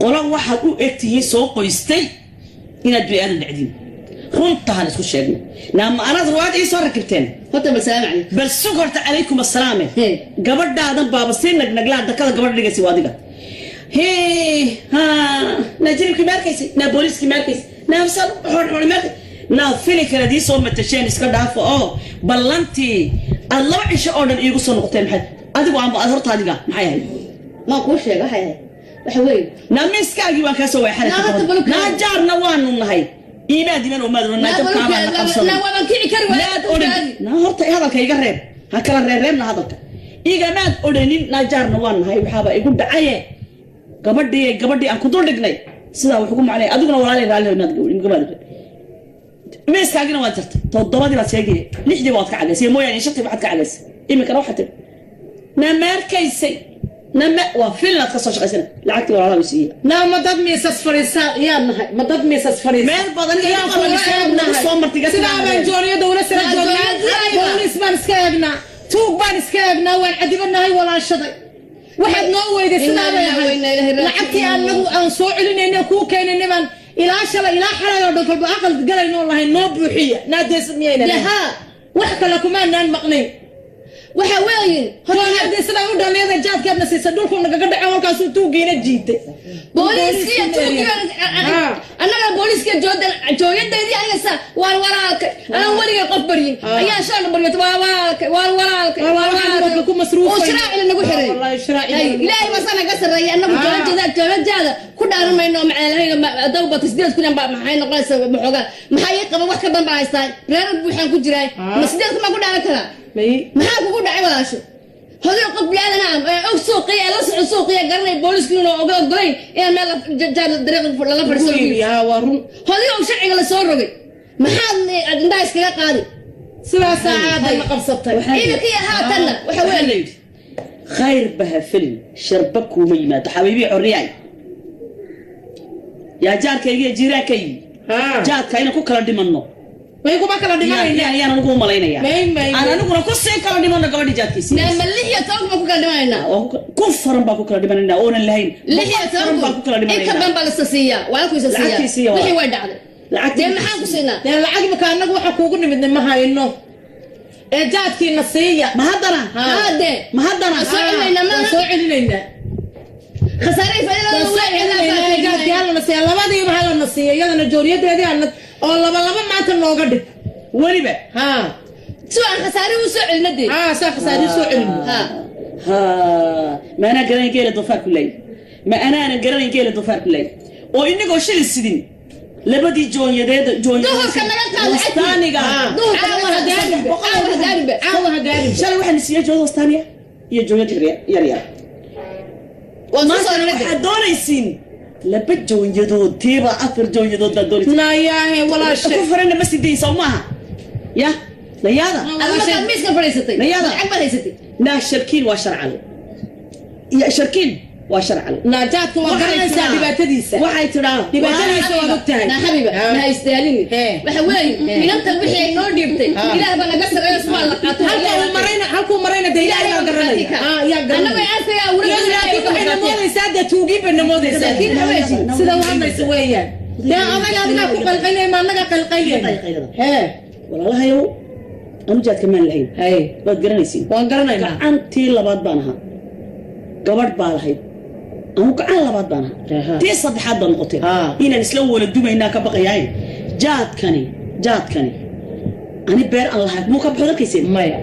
qola waxaad u egtihiin soo qoystay inaad bini aadan dhacdiin. Runtahan isku sheegno. Naama anaad ruwaad ii soo rakibteen. Horta bal salaam calaykum. Bal sug horta. Calaykum assalaame. Hee. Gabadhaadan baaba sii nagnaglaan dakada gabadha dhigaysa waa adiga. Hee ha, naa jilibkii ma arkaysay? Naa booliiskii ma arkaysay? Naa masal xoor ma arkaysay? Naa fili kale adii soo matasheen iska dhaafo oo ballantii aad laba cisho oo dhan iigu soo noqoteen. Maxay adigu amba aad horta adiga maxay ahayd? Maan kuu sheega waxay ahayd waxa weeye. Naa miiskaagii waan kaa soo waay. Naa horta balug. Naa jaarna waanu nahay, iimaad iman oo maad naa jabkaabaa na qabsaday. Naa waaban kici kari waayay. Maad odhan naa horta hadalka iga reeb, ha kala reerreebna hadalka. Igamaad odhanin naa jaarna waan nahay. Waxaaba igu dhacaye gabadhii aan ku dul dhignay sidaa wax ugu macnay. Adiguna walaalay raalli maad gabadh miiskaagina waad jartay. Toddobadii baad sheegaya, lixdii waad ka cadaysay mooyaane, shantii waxaad ka cadaysay. Iminkana waxaad tiri na ma arkaysay nama waa filnaad ka soo shaqaysana lacagtii walaalaha u siiyey. Naa ma dad miisas fadhiisa yaa nahay? Ma dad miisas fadhiisa? Meel badan iga Yaa kuula eegnahay. soo martay iga Sidaa baan jooniyada ula sara Naa joognaa. jooniyada. Booliis baan iska eegnaa, tuug baan iska eegnaa, waan cadibanahay walaashaday. Waxaad noo weyday sidaa bay Inna lillahi wa inna ahayd. ilaihi raaji'uun. Lacagtii anagu aan soo celinayna kuu keenayna baan ilaa shalay ilaa xalay oo dhan kolba aqal galaynoo lahayn noo buuxiya naadees miyayna Dee haa. wax kale kumaanaan maqnayn. Waxa weeye. Jooniyadii sidaa u dhaliyada jaadkaadna siisa dhulku nagaga dhaco, halkaasuu tuugiina jiitay. Booliiskiya tuugiya annaga booliiskiya jooyadeedii aniga sa waan walaalkay anaan weligay qof baryin ayaa shalna baryoto waa walaalkay, waan walaalkay, Waa waan waxaan walaalkay marka ku masruufay. Oo shiraacina nagu xiray. Wallahi shiraacina Hay, nagu ilaahay baa sana naga sarreeya. Annagu joolajaada ku dhaaran mayno oo macaalahayno dawbata 8,000 baa maxay noqonaysaa? Maxoogaa maxaa ii qaba? Wax ka badan baan haystaa, reer buuxaan ku jiraa. Ma 8,000 baan ku dhaaran karaa? May. Maxaa kugu dhacay walaasho? Hodii qof biniaadan ah ee og suuqiya ee la soco suuqiya garanay boolisku inuu oga ogolayn inaan meel jaar dariiq lala fadhiisto. Haa, waa run. Hodii og sharciga la soo rogay, maxaad aad indhaha iskaga qaadi? Sidaasaa caadana qabsatay. Iminkii haatanna waxa Waxaa la weeye yidhi khayr baha felin, sharba kuuma yimaado. Xabiibii xorriyay, yaa jaarkayga iyo jiiraankaygi, jaadka inaan ku kala dhimanno May kuma kala dhimanayna. Ayaan anigu u malaynayaa. May, may, Aan may. aniguna ku sii kala dhimanno gabadhii jaadkiisii. Naama 16 baan ku kala dhimanaynaa. Kun faran baan ku kala dhimanaynaa oonan lahayn. lix iyo 100 faran toban baan ku kala kun in ka dhimanaynaa. badan baa lasa siiyaa, waa ku isa siiyaa. Lacagtiisiiya waa. Wixii way dhacday. Lacagtii. Dee maxaan ku siinaa? Dee lacag imika annagu waxa kuugu nimidnay ma hayno ee jaadkiina siiya. Ma haddana? Haadee. Ma haddana? Waan soo celinaynaa. Waan Maaha soo celinaynaa. Khasaare iyo faa'iido Waan lagu soo leeyahay. celinaynaa. Jaadkii halana siiya, labadiiba halana siiya, iyadana jooriyadeedii halna oo laba laba maanta nooga dhig. Weliba. Haa. Si aan khasaare u soo celino dee. Haa, saa khasaare soo celino. Ha. Ha, ma anaa garanayn geela doofaarku laay? Ma anaanan garanayn geela doofaarku laay oo inagoo shilin sidin labadii joonyadeed? Duhurka naga qaad lacagtii. Wastaaniga. Duhurka naga qaad lacagtii. Caawa hagaariba. Caawa hagaariba. Shalay waxaan siiyey joonyad wastaaniya iyo joonyad yar yar. Waan soo Maanta soo waxaad doonaysiin laba joonyadood, tiiba afar joonyadood baad doonaysiin. Nayaahe walaashe. Ku farana ma sidayn, sow maaha? Ya nayaada. Adiga markaad miiska fadhiisatay Nayada. lacag baad haysatay. Naa sharkiin waa sharcale, ya sharkiin waa sharcale. Naa jaadka waa garanaysaa dhibaatadiisa. Waxay tidhaa Dhibaatadiisa waad ogtahay. Naa xabiiba, ma haystaalini. Waxa weeye inantan wixii ay noo dhiibtay Ilaah baa naga sareeyo, subaa la qaato. Halka uu marayna, halkuu marayna dee Ilaahay baa garanaya. Haa, yaa Annagu garanaya. ay arkaya Iyadu laakiin waxay na moodaysaa dee tuugiin bay na moodaysaa. Laakiin haweensi. Sida u hadlaysa weeyaan dee adaga adigaa ku qalqaynaya, ma annagaa qalqaynaya? Hee. Walaalahayow, anu jaadka maan lahayn. Haye. Waad garanaysiin. Waan garanaynaa. Gacantii labaad baan ahaa, gabadh baa lahayd, anu gacan labaad baan ahaa, tii saddexaad baa noqotay. Inaan isla wala dumaynaa ka baqayaaye. Jaadkani, jaadkani ani beer aan lahayd muu ka baxo dalkayseen? Maya.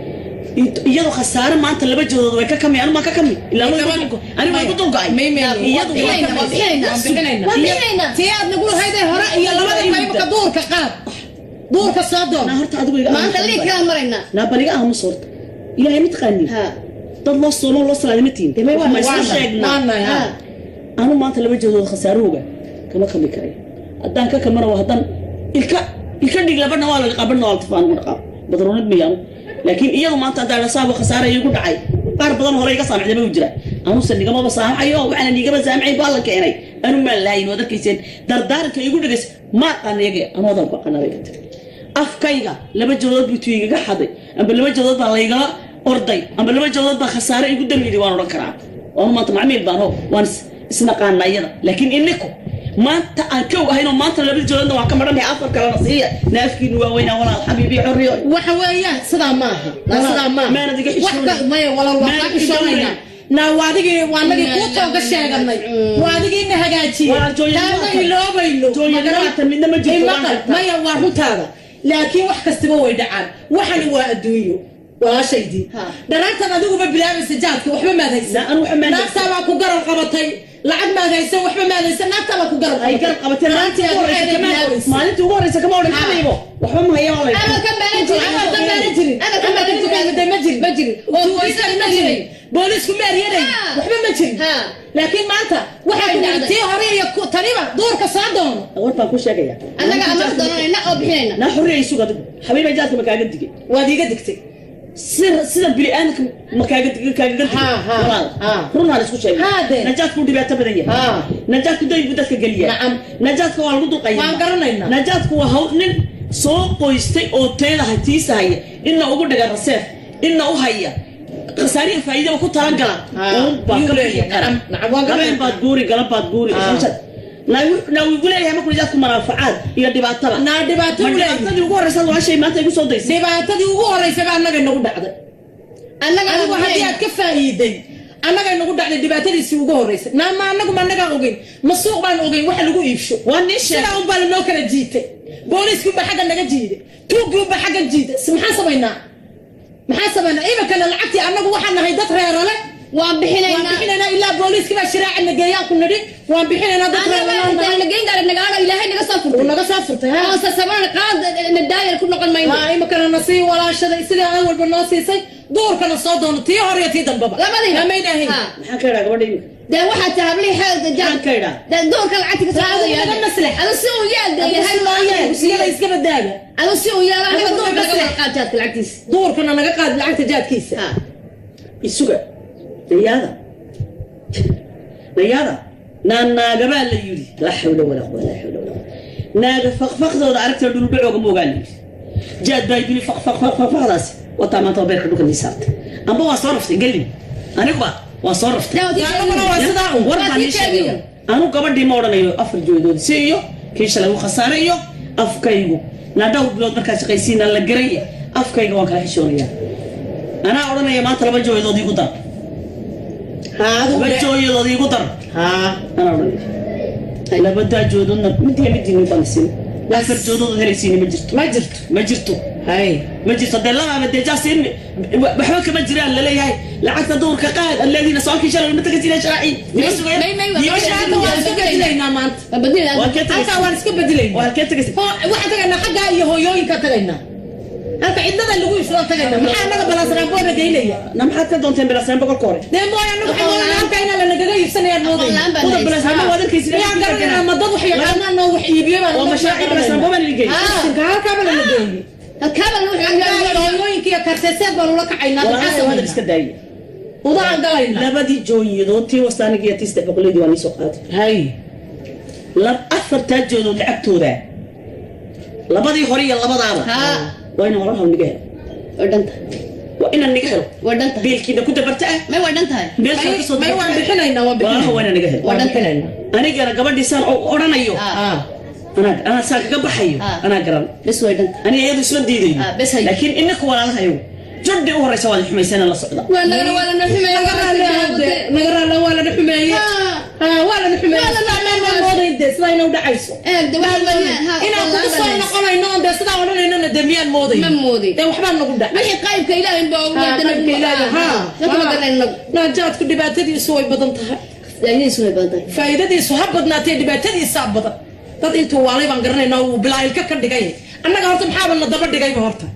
Iyadoo khasaare maanta laba jadood way ka kami, anu maan ka kami ilaa ani waa igu dulga'ay. May may. Iyadu waa Bixinaynaa, ka waan bixinaynaa. Waan bixinaynaa. Waan bixinaynaa. Tii aad nagu lahaydee hore iyo labada qaybka duurka qaad, duurka soo doon. Naa horta adigu iga Maanta liid kalaan maraynaa. Naa bal iga aamus horta. Ilaahay ma taqaanin? Ha. Dad loo soomo loo salaada ma tihin? Ma isla sheegnaa? Waanahay, ha. Anu maanta laba jeedood khasaarahooga kama kami karay. Haddaan ka kamana waa haddaan ilka ilka dhig labadhna waa la liqaa, badhna waa la tufaa. Anugu dhaqaa badroonad miyaanu, laakiin iyadu maanta haddaan saabo khasaara igu dhacay, qaar badan hore iga saamixday ma jira. Anuse nigamaba saamaxayo, waxaana nigama saamaxayn baa la keenay. Anu maan lahayn, waad arkayseen dardaaranka igu dhegays. Ma aqaan iyaga, anu adaan ku aqaanaa bay ka tiri. Afkayga laba jadood buu tuu igaga xaday, amba laba jadood baa laygala orday, amba laba jadood baa khasaare igu damyidi, waan odhan karaa. Waanu maanta macmiil baan oo waan isnaqaana iyada, laakiin ininku maanta aan kow ahaynoo maanta laba jadoodna waan ka madhanahay, afar kalena siiya. Naafkiinu waa weynaa, walaal xabiibi xorriyo. Waxa weeyaan sidaa maaha. Naa sidaa maaha. Maanad iga Wax xishoonayn. Maya walaal, waa Maanad kaa iga xishoonaynaa. Naa waa adigii, waa anagii kuu tooga sheeganay, waa adigiina hagaajiyey. Waa jooyanaatan. Taana iloobayno. Jooyanaatan midna ma jirto, waan Maqal, gartaa. maya, waa runtaada, laakiin wax kastaba way dhacaan. Waxani waa adduunyo, walaashaydii. Dharaantan adiguba bilaabaysa jaadka, waxba maad haysan. Naa, anu waxba maan haysan. Naagtaa baa ku garab qabatay. Lacag maad haysan, waxba maad haysan, naagtaa baa ku garab Ay garab qabatay. Maalintii Maalintii ugu horreysa maalintii ugu horreysa kama odhan kamaybo, waxba ma haya waa la Ama ka baaran jirin. Ama ka baaran jirin. Ama ka baaran jirin. Dukaanka ma jirin. Ma jirin. Oo Tuugaysan ma jirin, boolisku ma eryanay, waxba ma jirin. Laakiin maanta waxaa Way ku yidhi dhacday. tii hore iyo taniba duurka soo doono. War baan ku sheegaya. Annaga ama doonanayna oo bixinayna. Naa xorriya isug adigu. Xabiiba, jaadka ma kaaga digay? Waad iiga digtay. Sida bini'aadamka ma kaaga digay, kaaga digay? Ha, ha, Walaal, ha. run haan isku sheegay. Ha, dee. Najaadku wuu dhibaato badan yahay. Najaadku dayn buu dadka geliyaa. Nacam. Najaadka waa lagu duqaya. Waan garanaynaa. Najaadku waa hawl nin soo qoystay oo teeda tiisa haya, inna ugu dhiga raseef, inna u haya khasaariya faa'iidaba ku talagala uun baa Yuu ka bixi leeyahay. kara. Nacam, nacam, waan Habeen garanaynaa. baad guuri, galab baad guuri. Naa wigu leeyahay markuu najaadku manaafacaad iyo dhibaatada. Naa dhibaato Ma u leeyahay. Dhibaatadii ugu horreysa walaashay maanta igu soo daysay. Dhibaatadii ugu horreysay baa annaga inagu dhacday. Annaga Adigu haddii aad ka faa'iiday, annaga inagu dhacday dhibaatadiisii ugu horreysay. Naa ma annagu ma annagaan ogeyn, ma suuq baan ogeyn waxa lagu iibsho? Waa nin sheeg. Sidaa unbaa lanoo kala jiitay, booliiskii unbaa xagga naga jiiday, tuuggii unbaa xagga jiiday. Maxaan samaynaa? Maxaan samaynaa iminkana? Lacagtii annagu waxaan nahay dad reerale. Waan Waan bixinaynaa. bixinaynaa ilaa booliiskii baa shiraaca na geeyaan ku nidhi. Waan bixinaynaa, dad Annaga reerale. intaan la geyn gaara nagaadho Ilaahay naga soo Uu furtay. naga soo furtay, ha. Oo sasaban qaad nadaayar ku noqon mayno. Haa, iminkana nasii walaashada sidii aan walba noo siisay, duurkana soo doono tii hore iyo tii dambaba. Labadiiba. Mamayna ahayn. Ha. Maxaan ka idhaa gabadha iminka? Dee waxaa tahay hablihii xeelka Maxaan ka idhaa? Dee doorka lacagta ka Adigu naga maslax. Adu si uu yaal dee yahay iyada iska badaaga. Adu si uu yaal aniga Adigu doorka naga laga wada maslax. qaad jaadka lacagtiisa. Duurkana naga qaad lacagta jaadkiisa. Isuga nayaada nayaada naanaagabaa la yidhi, laa xawla walaa quwata, laa xawla walaa quwata. Naaga faqfaqdooda aragta dhuldhacooga ma ogaa la yidhi. Jaad baa duli faqfaqfaqfaqdaasi wataa maanta waa beerka dhulka nii saartay, amba waa soo raftay gelin, aniguba waa soo raftay. Annaguna waa sidaa un. War baan ii sheegaya, anu gabadhii ma odhanayo afar joodood si iyo kii shalay u khasaare iyo afkaygu naa dhowr bilood markaa shaqaysiina la garaya, afkayga waan kala xishoonaya. Anaa odhanaya maanta laba jooyadood iigu dar, laba jooyadood iigu dar anaa odhanaya. Labadaa joodoodna midiya midiini baan siin, afar joodood helaysiini ma jirto. Ma jirto. Ma jirto. Hay. Ma jirto. Dee labaaba dee jaas in waxba kama jiraan laleeyahay lacagta duurka qaad aan leediina soonkii shalay ma tagasiina sharaaci nima sugaya. Maanta waan iska bedilaynaa maanta. Halkaa waan iska bedilaynaa. Waa halkee tagaysa? Waxaan tagaynaa xaggaa iyo hooyooyinka tagaynaa, halka cidlada lagu iibsadaan tagaynaa. Maxaa annaga balaasraamboona geynaya? Na maxaad ka doonteen bilasaan boqolka hore? Dee mooy annagu waxaan moodaynaa halkaa inaa lanagaga iibsanayaan moodayna. Uda bilasaan waad arkaysid. Miyaan garanaynaa? Ma dad wax yaqaanaan oo wax iibiyo baan. Oo mashaacir bilasaan baan idin geeyey. Halkaaba lana geeyey. Hooyooyinka iyo karteseed baan ula kacaynaa. Maxaa Walaalahay waad samaynaa? Iska daayay. Udaan galaynaa. Labadii joonyadood, tii wastaaniga iyo tii 300-leydii, waa nii soo qaaday. Hay. Afartaa joodood lacagtooda, labadii hore iyo labadaaba, waa inaan walaalaha niga helo. Waa dhanta. Waa inaan niga helo. Waa dhanta. Biilkiina ku dabarta ah. May waa dhan tahay. Meel kale kasoo May waan bixinaynaa, waan walaalaha waa bixinaynaa. inaan niga helo. Waan bixinaynaa. Anigana gabadhiisaan oo odhanayo anaa saan kaga baxayo anaa garan. Bes way dhanta. Aniga iyadu isma diidayo. Bes hay. Laakiin inaka walaalahayow judhi u horeysa waad xumaysana la socda. Waa nagana waa lana xumeeyey. Naga raalli ahade, naga raalli, waa lana xumeeye. Waa lana xumeeye. Sidaa maanaan moodayn dee sidaa inay u dhacayso. Eeg de waxa weeyaan, Inaan kugu soo noqonayno oon dee sidaa odhanaynona dee miyaan moodayn? Ma moodin. Dee waxbaa nagu dhacay. Wixii qaybka Ilaahay baa ugu Qaybka Ilaahay, dadka ma garanayno nagu. Naajaadku dhibaatadiisu way badan tahay. Faa'iidadiisu way badan tahay. Faa'iidadiisu ha badnaatee dhibaatadiisaa badan. Dad intuu waalay baan garanaynaa uu bilaayilka ka dhigay. Annaga horta maxaaba na daba dhigayba horta?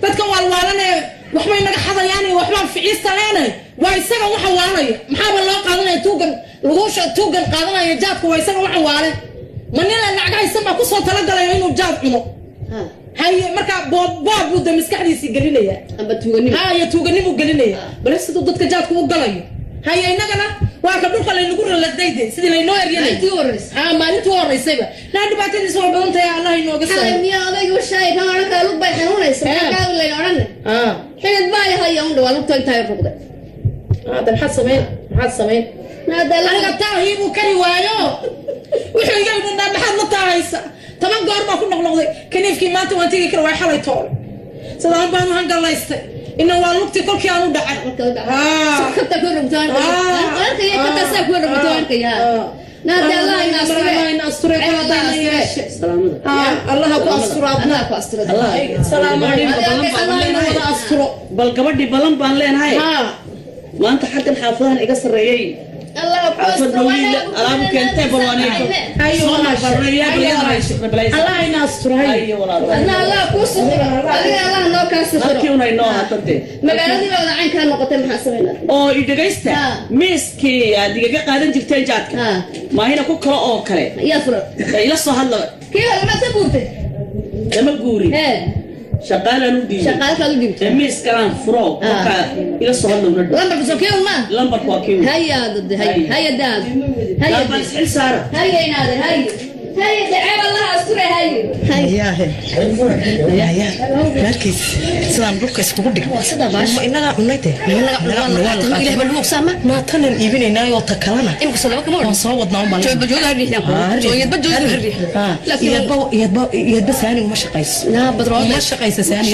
Dadka waalwaalanee waxbay naga xadayaan iyo waxbaan ficiistaleene waa isaga waxa waalaya. Maxaaba loo qaadanaya tuugan lagusha tuugan qaadanaya jaadka? Waa isaga waxa waale. Ma nin aan lacag haysan baa kusoo talagalaya inuu jaad cuno? Haye, markaa boob boob buu de maskaxdiisii gelinaya. Amba tuuganimo. Ha, iyo tuuganimuu gelinaya. Bale siduu dadka jaadku u galayo. Haye, innagana waa ka dhulka laynagu raladayde sidii laynoo eryanay. Maalintii u horreysay. Ha, maalintii u horreysayba naa dhibaatadiisa waa badan tahay, Allah inooga Xalay saayo. miyaa odayga u shaayay kan odhan kara lug bay xanuunaysa? Maxaa kaa layn odhanne? Xidid baa haya un dhawaa lugta intaa ruqday. Hada maxaad samayn? Maxaad samayn? Aniga taahii buu kari waayo, wuxuu iga yidhi, naa maxaad la taahaysa? 10 goor baa ku noqnoqday kaniifkii. Maanta waan tegi kara waay xalay toole sidaan baan u hangalaystay ina waa lugtii kolkii aan u dhacay. Kabta ku rugto arkaya, kabta saa ku rugto arkaya. Naade Allah ina asture. Allah ina asture, Allah yeeshe. Salaamada. Allah ku asturo adna. Allah ku asturo. Salaamu calaykum, Allah ina wada asturo. Bal gabadhii ballan baan leenahay maanta xaggan xaafadahan iga sarreeyey. Allah ku xaafad asturo. dhowliin alaabu keentee bal waan Allah ina asturo. Adna Allah ku sixiro, adiga Allah noo kaa sixiro. Halkii unay noo ahaatante. Magaaladii baa wada caynkaa noqotay, maxaa samaynaa? Oo i dhegaysta, miiskii aad igaga qaadan jirteen jaadka maahina ku kale oo kale yaa furan. Ila soo hadla. Kii hore maad ka guurtay? Lama guurin, shaqaalaan u dhiibay. Shaqaale kaad u dhiibtay. Ee miiskalaan furo markaa ila soo hadla una dhow. Lambarka soo kii ma? Lambarku waa kii. Haya dad, haya haya daad haya. Bal isxil saara. Haya inaade haya haya daceeb Allah asture haya. Ya markiis sidaan dhulka iskugu dhig. Ma inagaa cunay de? Naatanan iibinaynaayoo ta kalena waan soo wadnaa un baan. Iyadba saani uma shaqayso, uma shaqayso saani.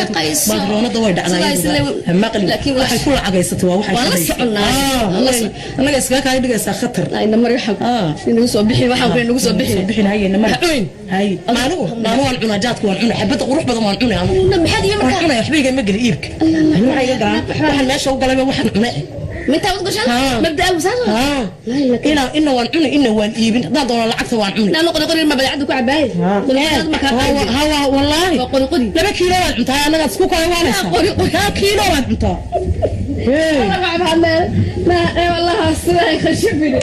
Badroonada way dhacdaa, maqli waxay ku lacagaysatay waa waxay shaqayso. Annaga iskaga kaaga dhigaysaa khatar. Bixin haye namar haye. Maanigu maanu waan cunaa jaadku, waan cunaa xabadda qurux badan, waan cunaa anigu. Waan cunaya, waxba igama geli iibka. Ani waxaa iga galaan waxaan meesha u galayba waxaan cunay. Ina waan cuni, ina waan iibin, haddaan doono lacagta waan cuni. Wallaahi 2 kiilo waad cuntaa, anagaad isku kale waanaysaa. 2 kiilo waad cuntaa. والله الصراحه خشبني.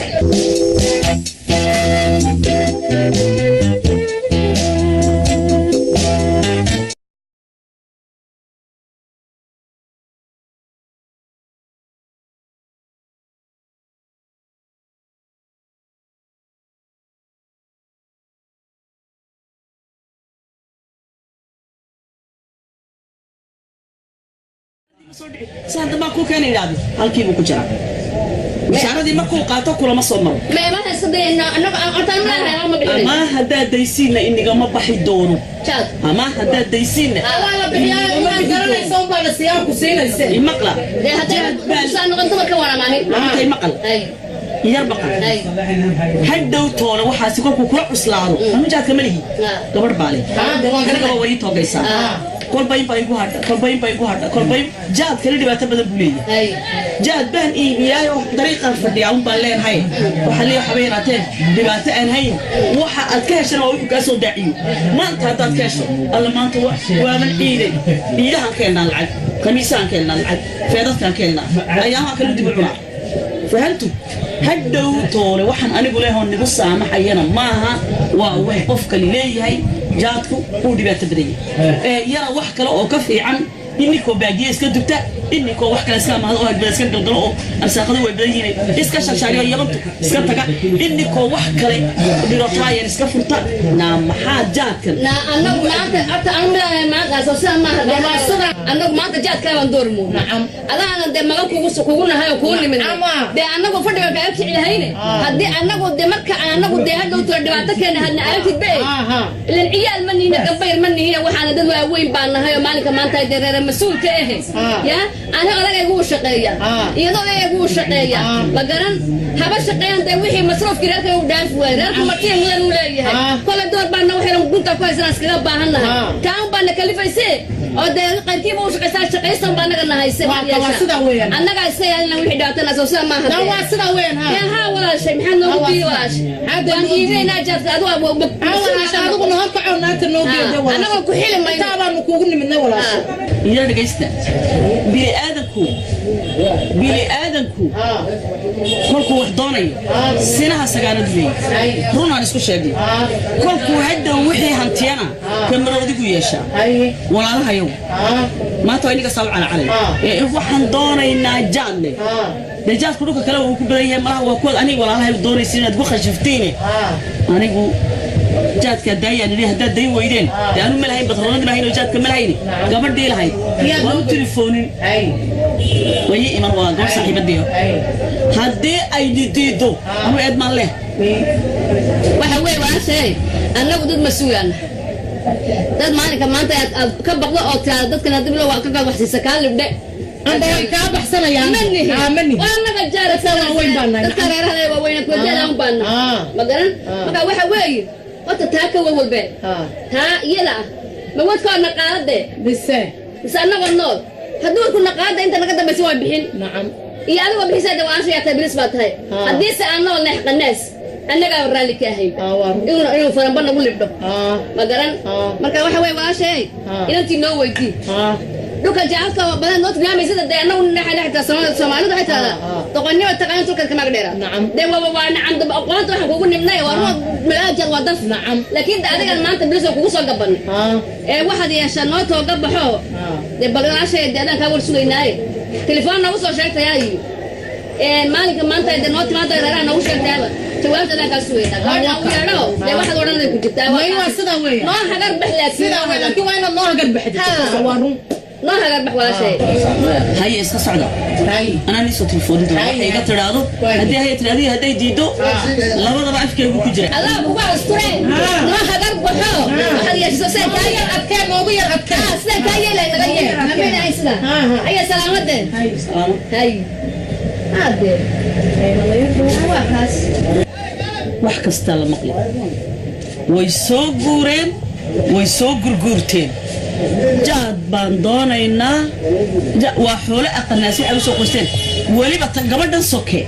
Saanta baa kuu keena idhaahdo halkiibuu ku jiraa bishaaradii markuu qaato kulama soo maro. Ama haddaad daysiinna inigama baxi doono, ama haddaad daysiinna imaqla maqal yar baqal hadhow toona waxaasi kolkuu kula cuslaado anu jaadka ma lihi, gabadh baa leh, anigaba way ii toogaysaa, kolba in baa igu hadha, kolba in baa igu hadha, kolba jaad kale dhibaato badan buu leeyahay. Jaad baan iibiyaay oo dariiqaan fadhiyaa un baan leenahay, waxaa leeyahay waxba yaraateen dhibaato aan hayn. Waxa aad ka heshana waa wuxuu kaa soo daaciyo. Maanta haddaad ka hesho, alla maanta waaban ciiday, ciidahaan keennaa lacag, khamiisahaan keennaa lacag, feedadkaan keennaa, ayaamaha kale dib u cunaa. Fahamtu hadhow toole waxaan anigu leehoo nigu saamaxayana maaha, waa wax qofkani leeyahay. Jaadku wuu dhibaato badan yahay yara, wax kale oo ka fiican ininkoo baadiye iska dugta, ininkoo wax kale iska amaahdo oo hagbada iska galgalo oo arsaaqadu way badan yihiin, iska sharshaariyo yabantu iska taga, ininkoo wax kale dhirotaayan iska furta. Naa maxaa jaadkan? Naa annagu maanta horta anu midahay maanta soo sida maaha. Annagu maanta jaadkaa baan door muudna, adaana dee magan kugu nahay oo kuu nimid, dee annagu fadhiga kaaga kici lahayne. Haddii annagu dee marka annagu dee hadhow tula dhibaato keena hadna aragtid be, ilan ciyaal ma nihina, gambayr ma nihina, waxaana dad waaweyn baan nahay oo maalinka maanta dee reere mas-uulka ahe ya ani odagaygu uu shaqeeya, iyadoo odagaygu uu shaqeeya ma garan haba shaqeeyaan, dee wixii masruufkii reerka uu dhaafi waayey, reerku martiya mudan uu leeyahay. Kole door baana waxaynan gunta ku haysanaa iskaga baahan nahay, taan baana kalifayse oo dee qayrkiiba u shaqaysaa, shaqaysan baa annaga nahayse, annagaa iska yaalina wixii dhibaatana soo sida maaha. Haa walaashay, maxaa noogu diiday walaashay? Waan iibinaynaa jaadka, adigu annagoo ku xili mayno. Iyada dhegaysta, biniaadanku biniaadanku kolkuu wax doonayo sinaha sagaanad weeye, runaan isku sheegnay. Kolkuu hadhow wixii hantiyana kamaroodigu yeeshaa. Walaalahayow, maanta waa iniga saa u calacalay ee waxaan doonaynaa jaadle, dee jaadku dhulka kale wuu ku badan yahay malaha, waa kuwaad aniga walaalahay doonaysa inaad ku khashiftiine. Anigu jaadkaa daayaan idhi, haddaad dayn weydeen dee anu ma lahayn, batroonadii lahayn oo jaadka ma lahayni, gabadhii lahayd waan u tilefoonin, way iman, waa gabadh saaxiibadii. Haddii ay diido anu eed maan leh. Waxa weeye walaashay, annagu dad mas-uulaan, dad maalinka maanta aad ka baqdo oo tiraada dadkan hadii lo ka waxsiisa kaa libdhe amba way kaa baxsanayaan. Manihi waa annaga jaarka reeraha waaweyn kuwa jeelaan baana ma garan. Marka waxa weeye horta taa ka wawalbe taa iyada ah ma wadkoo naqaalade mise mise annagoo nool haddii wadku naqaalada inta naga dambaysa waa bixin iyo adigoo bixisay de waan sheegtay bilis baa tahay. Haddiise aan nool nahay qanaas annagaa raalli ka ahayn inuu faranba nagu libdho ma garan. Marka waxa weeye walaashay, inantii noo weydii dhulka jacaylka badan noo tilmaamaysada, dee annagu naxay Soomaalidu waxay tahdaa doqonnimo taqaan tulka kamaag dheera, dee waa nacam daba aqoonta waxaan kugu nimnay waa ruux magaalada waa daf, laakiin de adigan maanta bilis oo kugu soo gabanay ee waxaad yeeshaa noo tooga baxo dee bal walaashay, dee adaan kaa war sugaynaaye telefoon noogu soo sheegtayaa iyo maalinka maanta dee noo timaada reeraha noogu sheegtaaba, jawaabta adaan kaa sugaynaa. Gabadha u yeedho dee waxaad odhanay ku jirtaa noo hagar bax, laakiin waa inaad noo hagar baxdid, waa run. Noo hagar bax walaashay. Haye iska socda, anaa niisoo telefoonin doona waxay iga tidhaahdo, haddii haya tidhaahdo iyo hadday diido labadaba afkeygu ku jira. Allah kugu asture, noo hagar baxo, waxaad yeeshiso sida kaa yar adkee noogu yar adkee sida kaa yeelay naga yeel nameenahay sida haya salaamadee hay hadee waa kaas. Wax kastaa la maqli, way soo guureen, way soo gurguurteen, jaad baan doonaynaa, waa xoolo aqanaas waxay u soo qoysteen weliba ta gabadhan soke.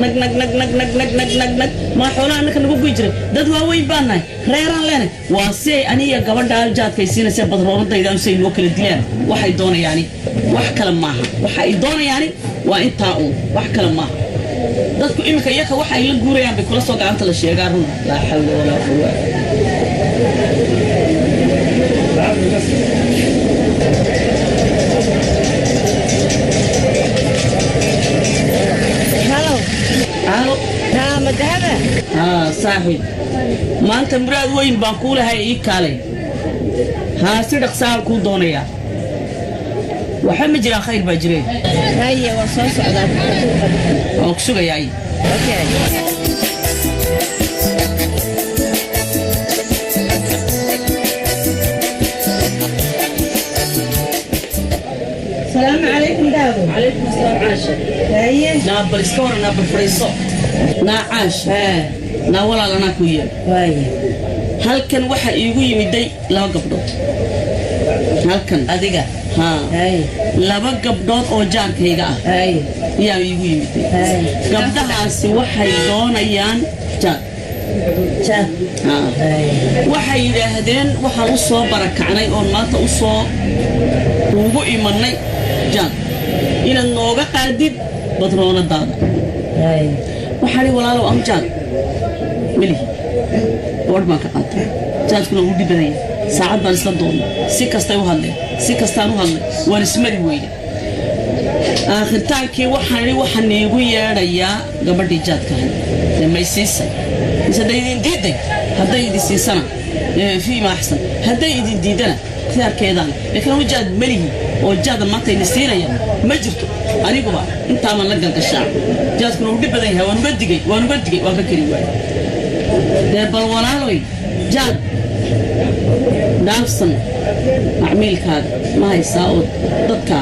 Nag nag nag nag nag nag nag nag nag, maa xoolaha annaka nagu guyi jiray. Dad waaweyn baan nahay, reeraan leenahay. Waa si ay aniga gabadha jaadkay siinaysa badrooradayda si ay noo kala dilaan. Waxay doonayaani wax kale maaha, waxa ay doonayaani waa intaa uun, wax kale maaha. Dadku iminka iyaka waxa ay la guurayaan bay kula soo gacanta la sheegaa run. Laa xawla walaa quwata. Halo. Halo. Haa, madahaba. Haa saaxiib, maanta muraad weyn baan kuu lahay, ii kaalay. Haa, si dhaqsaaan kuu doonayaa. Waxa ma jiraan, khayr baa jireen. Haye, waa soo socdaa. Waan ku sugayaa. Okay. Salaamu calaykum, Daabo. Calaykum asalaam, Caasha. Haye. Naa bal iska waran, naa bal fadhiiso. Naa Caasha, naa walaal, anaa kuu yeer. Waaye. Halkan waxaa iigu yimiday laba gabdhood halkan. Adiga? Haa. Haye. Laba gabdhood oo jaarkayga ah Haye. ayaa iigu yimiday. Gabdhahaasi waxay doonayaan jaad. Jaad. Haa. Haye. Waxay yidhaahdeen waxaan u soo barakacnay oon maanta u soo ugu imanay jaad inaad nooga qaadid badroonadaada. Haye. Waxaan ihi, walaalow, am jaad melihi, gabadh baan ka qaatay, jaadkuna wuu dhib badan yahay. Saacad baan isla doonnay, si kastay u hadleen, si kastaan u hadlay, waan ismari weyne. Aakhirtaankii waxaan idhi, waxaan iigu yeedhayaa gabadhii jaadka ahayd. Dee may siisay mise hadday idin diiday? Hadday idin siisana fiima axsan, hadday idin diidana khiyaarkeedaan, laakiin anu jaad melihi oo jaada maanta idin siinaya ma jirto. Aniguba intaaman la galgashaa, jaadkuna uu dhib badan yahay. Waan uga digay, waan uga digay, waan ka keri waayay. Dee bal walaaloy, jaad dhaafsan macmiilkaaga ma haysaa oo dadka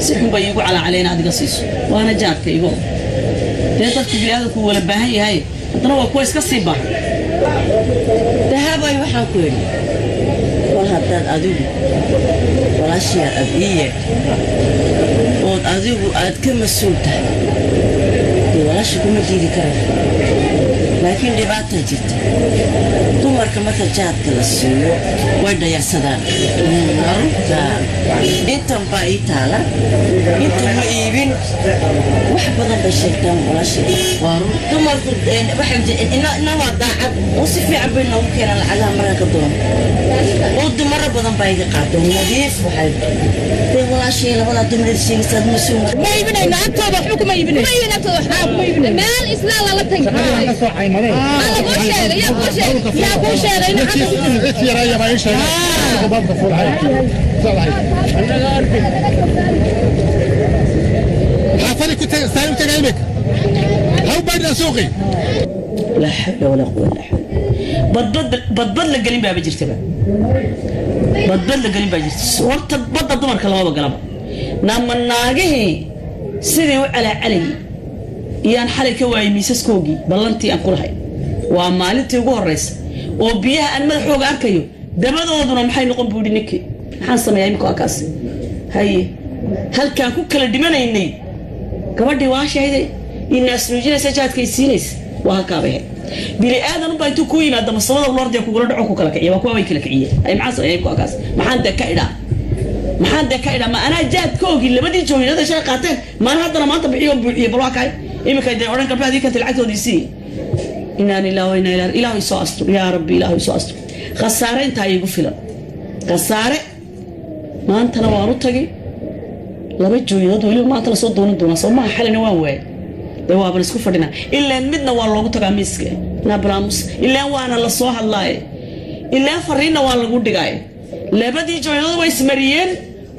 si xun bay iigu calaacaleen adiga siiso, waana jaadka igo. Dee dadku biniaadamku wala baahan yahay, haddana waa kuwa iska sii baahan. Dahabay, waxaan ku idhi, kol haddaad adigu walaashayaad aad ii yeedhtay ood adigu aad ka mas-uul tahay, dee walaasha kuma diidi karayo, laakiin dhibaataa jirta. Dumarka marka jaadka la siiyo way dhayarsadaan. Intan baa ii taala, intan ma iibin, wax badan bay sheegtaan walaashay. Dumarku ina waa daacad oo si fiican bay noogu keenaan lacagaha markaan ka doono, oo dumaro badan baa iga qaado nadiif. Waxay dee walaashay labadaa dumar sheegaysaad mas-uul. Ma iibinayno agtooda, waxba kuma iibinayno. Kuma iibin agtooda waxba. Haa, kuma iibinayno. Meel islaan lala tagi. Maa laguu sheegay? Yaa kuu sheegay? Yaa kuu sheegay in xagga ku jiro? Xaafadii ku tagay u tagay imika ha u baadhnaa suuqii. Laa xawla walaa quwa illa billah. Badbad badbad la gelin baaba jirtaba, badbad la gelin baa jirta. Horta badda dumarka lamaba galaba. Nama naagihii sidii u calaacalayay iyaan xalay ka waayay miisaskoogii ballantii aan ku lahay. Waa maalintii ugu horraysa oo biyaha aan madaxooga arkayo, dabadooduna maxay noqon buu yidhi ninkii. Maxaan sameeyaa imika? Waa kaas. Haye, halkaan ku kala dhimanaynay gabadhii waashayday inaasnuujinaysa jaadkay siinaysa, waa halkaabay ahayd. Bini aadan unbaa intuu kuu yimaado masabada lordiya kugula dhaco ku kala kiciya. Waa kuwa way kala kiciyeen. Ay, maxaan sameeyay kuwa kaas? Maxaan dee ka idhaa? Maxaan dee ka idhaa? Ma anaa jaadkoogii labadii jooyinada shay qaateen maana haddana maanta bixiyo buuxiye? Bal waa kaay iminka dee odhan gabdhaha adii kanta lacagtoodii sii. Inaa lillahi wa inaa ilaihi. Ilaahu isoo astur, yaa rabbi, ilaahu isoo astur. Khasaare intaa iigu filan khasaare. Maantana waan u tagay laba jooyadood, weliba maanta lasoo doonan doonaa. Soo maha? Xalina waan waayay. Dee waaban isku fadhinaa, ilaan midna waa loogu tagaa miiska nabraamus, ilaan waana la soo hadlaaye, ilaan fariinna waa lagu dhigaaye. Labadii jooyadood way ismariyeen,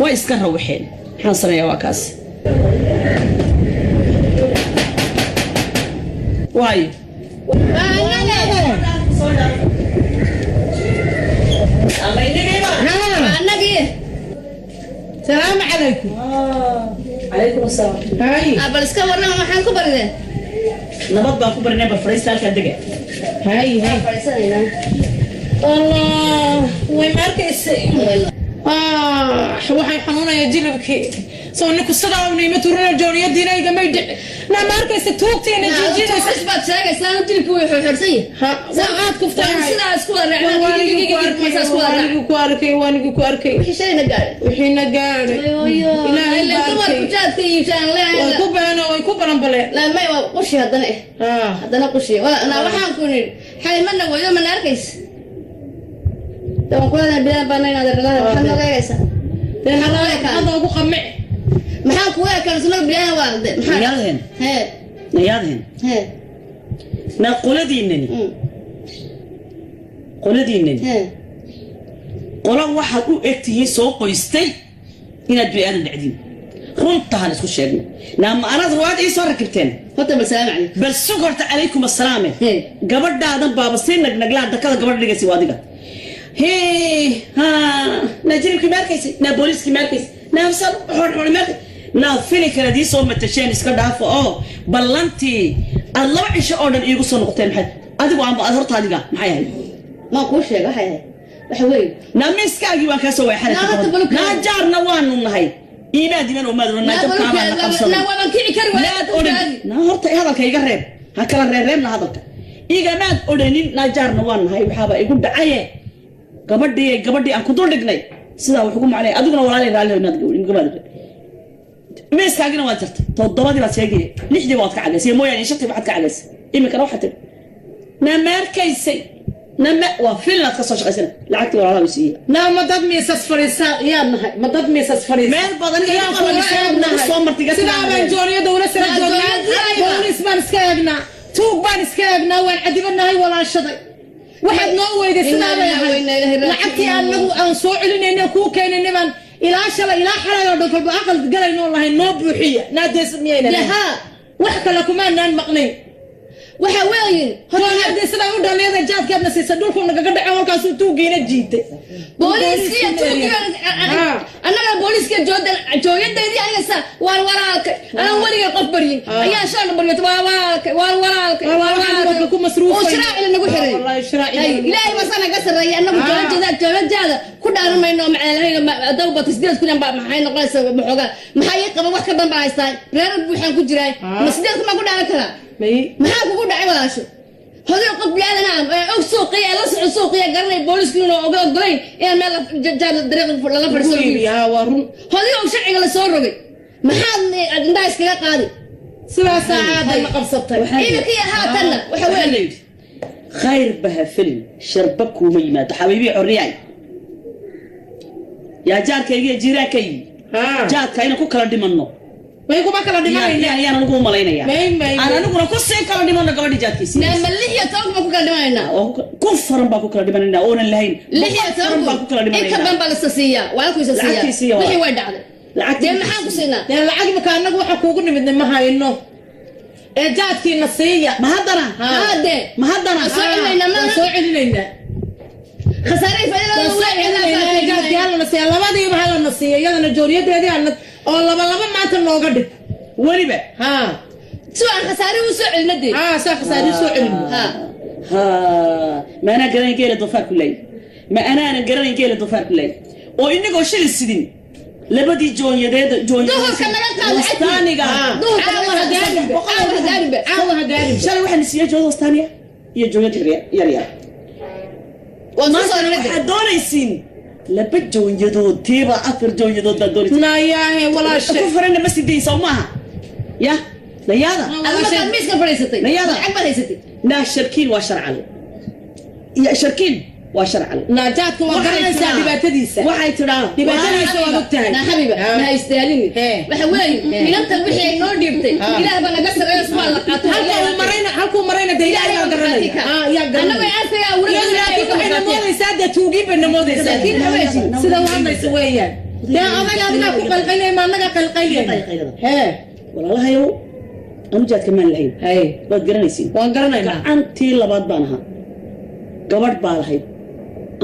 way iska rawaxeen. Maxaan sameeyaa? Waa kaas waayo. Annagii. Salaamu calaykum. Calaykum asalaam. Haye. Bal iska warrama, maxaan ku barideen? Nabad baan ku barinay. Bal fadhiista halkaa dega. Haye haye. Fadhiisanaynaa. Allah, way ma arkaysay? Waxay xanuunaya jilibkii. Soo ninku sidaa una ima turina jooniyadiina igamay dhici. Naa ma arkaysa tuugtiina jiijinaysa. Tuuris baad sheegaysaa, jilibku wuu xorxorsan yahay. Aad kuftay. Sidaa isku wada raacnaa, isku wada raac. Waanigi ku arkay, waanigi ku arkay. Wixii shalayna gaadhay. Wixiina gaadhay. Ilaahay baa dumarku arkay. jaadka iibshaan. Way ku beeno, way ku balanbaleen. May, waa qushi haddana eh. Haddana qushi. Naa waxaan ku nidhi xalay mana weydo, mana arkaysa. Waan kula bilaan baana inaad dhalaha maxaad nooga eegaysaa? Dee hada ugu qamic. Maxaan kuga ekaan sunaga bilaan waa de maxaa? Nayaadheen. Hee. Nayaadheen. Hee. Na qoladiinani, qoladiinani qola waxaad u egtihiin soo qoystay inaad bini aadan dhacdiin. Runtahan isku sheegno. Naama anaad ruwaad ii soo rakibteen. Horta bal salaam calaykum. Bal sug horta, calaykum assalaame. Gabadhaadan baaba sii nagnaglaa dakada gabadha dhigaysa waa adiga. Hee ha, naa jiribkii ma arkaysay? Naa booliiskii ma arkaysay? Naa sal xorxori ma arkaysay? Naa fili kalead ii soo matasheen iska dhaafo oo ballantii aad 2 cisho oo dhan iigu soo noqoteen. Maxay adigu amba aad horta adiga maxay ahayd? Maan kuu sheega waxay ahayd waxa weeye. Naa miiskaagii waan kaa soo waay. Naa horta balug. Naa jaarna waanu nahay, iimaad iman oo maad oran naa jabkaabaa la qabsaday. Naa waaban kici kari waayay. Maad odhan. Naa horta hadalka iga reeb, ha kala reerreebna hadalka. Igamaad odhanin naa jaarna waan nahay. Waxaaba igu dhacaye gabadhii aan ku dul dhignay sidaa wax ugu macnay. Adiguna walaalay raalli maad gabadh miiskaagina waad jartay. 7dii baad sheegay, 6dii waad ka cagaysay mooyaane, 5tii waxaad ka cagaysay. Iminkana waxaad tiri naa ma arkaysay nama waa filnaad ka soo shaqaysana lacagtii walaalaha u siiyey. Naa ma dad miisas fadhiisa yaa nahay? Ma dad miisas fadhiisa? Meel badan iga Yaan qaban kula soo eegnahay. soo martay Sidaa baan jooniyada ula sara Naa joognaa. jooniyada. Booliis baan iska eegnaa, tuug baan iska eegnaa, waan cadibanahay walaashaday. Waxaad noo weyday sidaa bay Inna lillahi wa inna ahayd. ilaihi raaji'uun. Lacagtii anagu aan soo celinayna kuu keenaynay baan ilaa shalay ilaa xalay oo dhan kolba aqal galaynoo lahayn noo buuxiya naadees miyayna lahayn. Haa. Wax kale kumaanaan maqnayn. Waxa weeye jooniyadii sidaa u dhaliyada jaadkaadna siisa dhulku nagaga dhaco, halkaasuu tuugiina jiitay. Booliiskiya tuugiya annaga booliiskiya jooyadeedii aniga sa waan walaalkay anaan weligay qof baryin ayaa shalna baryato waa walaalkay, waan walaalkay, waan walaalkay ku masruufay. Oo shiraacina nagu xiray. Wallahi shiraaci. Hay, ilaahay baa sana ga sarreeya. Annagu joolajaada ku dhaaran mayno oo macaalahayno dawbata 8,000 baa maxay noqonaysaa? Maxoogaa maxaa ii qaban? Wax ka badan baan haystaa, reer buuxaan ku jiraa. Ma 8,000 baan ku dhaaran karaa? Maxaa kugu dhacay walaasho? Hoday qof biniaadan ah ee og suuqiya ee la soco suuqiya garanay boolisku inuu oga ogolayn inaan meel jaar dariiq lala fadhiisto. Waa run. Hoday og sharciga la soo rogay, maxaad aad indhaha iskaga qaadi? Sidaasaa aadana qabsatay. Iminka iyo haatanna waxa waxaa la weeye yidhi khayr baha filin, sharba kuuma yimaado. Xabiibii xorriyay yaa jaarkaygi iyo jiiraankaygi, jaadka inaan ku kala dhimanno May, kuma kala dhimanayna. Yaan anigu u malaynaya. May, may, aan aniguna ku sii kala dhimanno gabadhii jaadkiisii. Naama 16 baan ku kala dhimanaynaa. Kun faran baan ku kala dhimanaynaa oonan lahayn. lix iyo Boqol faran toban baan ku kala kun in ka dhimanaynaa. badan baa lasa siiyaa, waa ku isa siiyaa. Lacagtiisiiya waa. Wixii way dhacday. Dee maxaan ku siinaa? Dee lacag imika annagu waxa kuugu nimidnay ma hayno ee jaadkiina siiya. Ma haddana? Haa dee. Ma haddana? Waan soo celinaynaa. Waan soo celinaynaa. Khasaare faa'iido. Waan soo celinaynaa. Jaadkii halana siiya, labadiiba halana siiya, iyadana jooriyadeedii halana oo laba laba maanta nooga dhig. Weliba. Haa. Si aan khasaare u soo celino dee. Haa, saa khasaare u soo celino. Haa. Ha, ma anaa garanayn geela doofaarku leey? Ma anaanan garanayn geela doofaarku leey oo inagoo shil sidin labadii joonyadeed? Duhurka naga qaad lacagtii. Wastaaniga. Duhurka naga qaad. Caawa hagaariba. Caawa hagaariba. Shalay waxaan siiyey jooda wastaaniya iyo joonyad yar yar. Waan soo Maanta soo waxaad doonaysiin laba joonyadood, tiiba afar joonyadood baad doonaysiin. Nayaahe walaashe. Ku farana ma sidayn soo maaha ya nayaada? Adiga markaad miiska fadhiisatay Nayada. lacag baad haysatay. Naa sharkiin waa sharcal ya sharkiin waa sharcal. Naajaadka waa garanaysaa dhibaatadiisa. Waxay tidhaa Dhibaatadiisa waad ogtahay. Naa xabiiba, ma haystaalini. Waxa weeye inantan wixii ay noo dhiibtay ilaah baa naga sarreeyo, subaa la qaato. Halka uu marayna, halkuu marayna dee ilaahay baa garanaya. Ah, yaa annagu garanaya. arkayaa weli. Iyadu laakiin waxay na moodaysaa dee tuugiin bay na moodaysaa. Laakiin haweensi. Sida u hadlaysa weeyaan dee adaga adigaa ku qalqaylaya, ma annagaa qalqaylaya? Hee. Walaalahayow, anu jaadka maan lahayn, waad garanaysiin. Waan garanaynaa. Gacantii labaad baan ahaa, gabadh baa lahayd.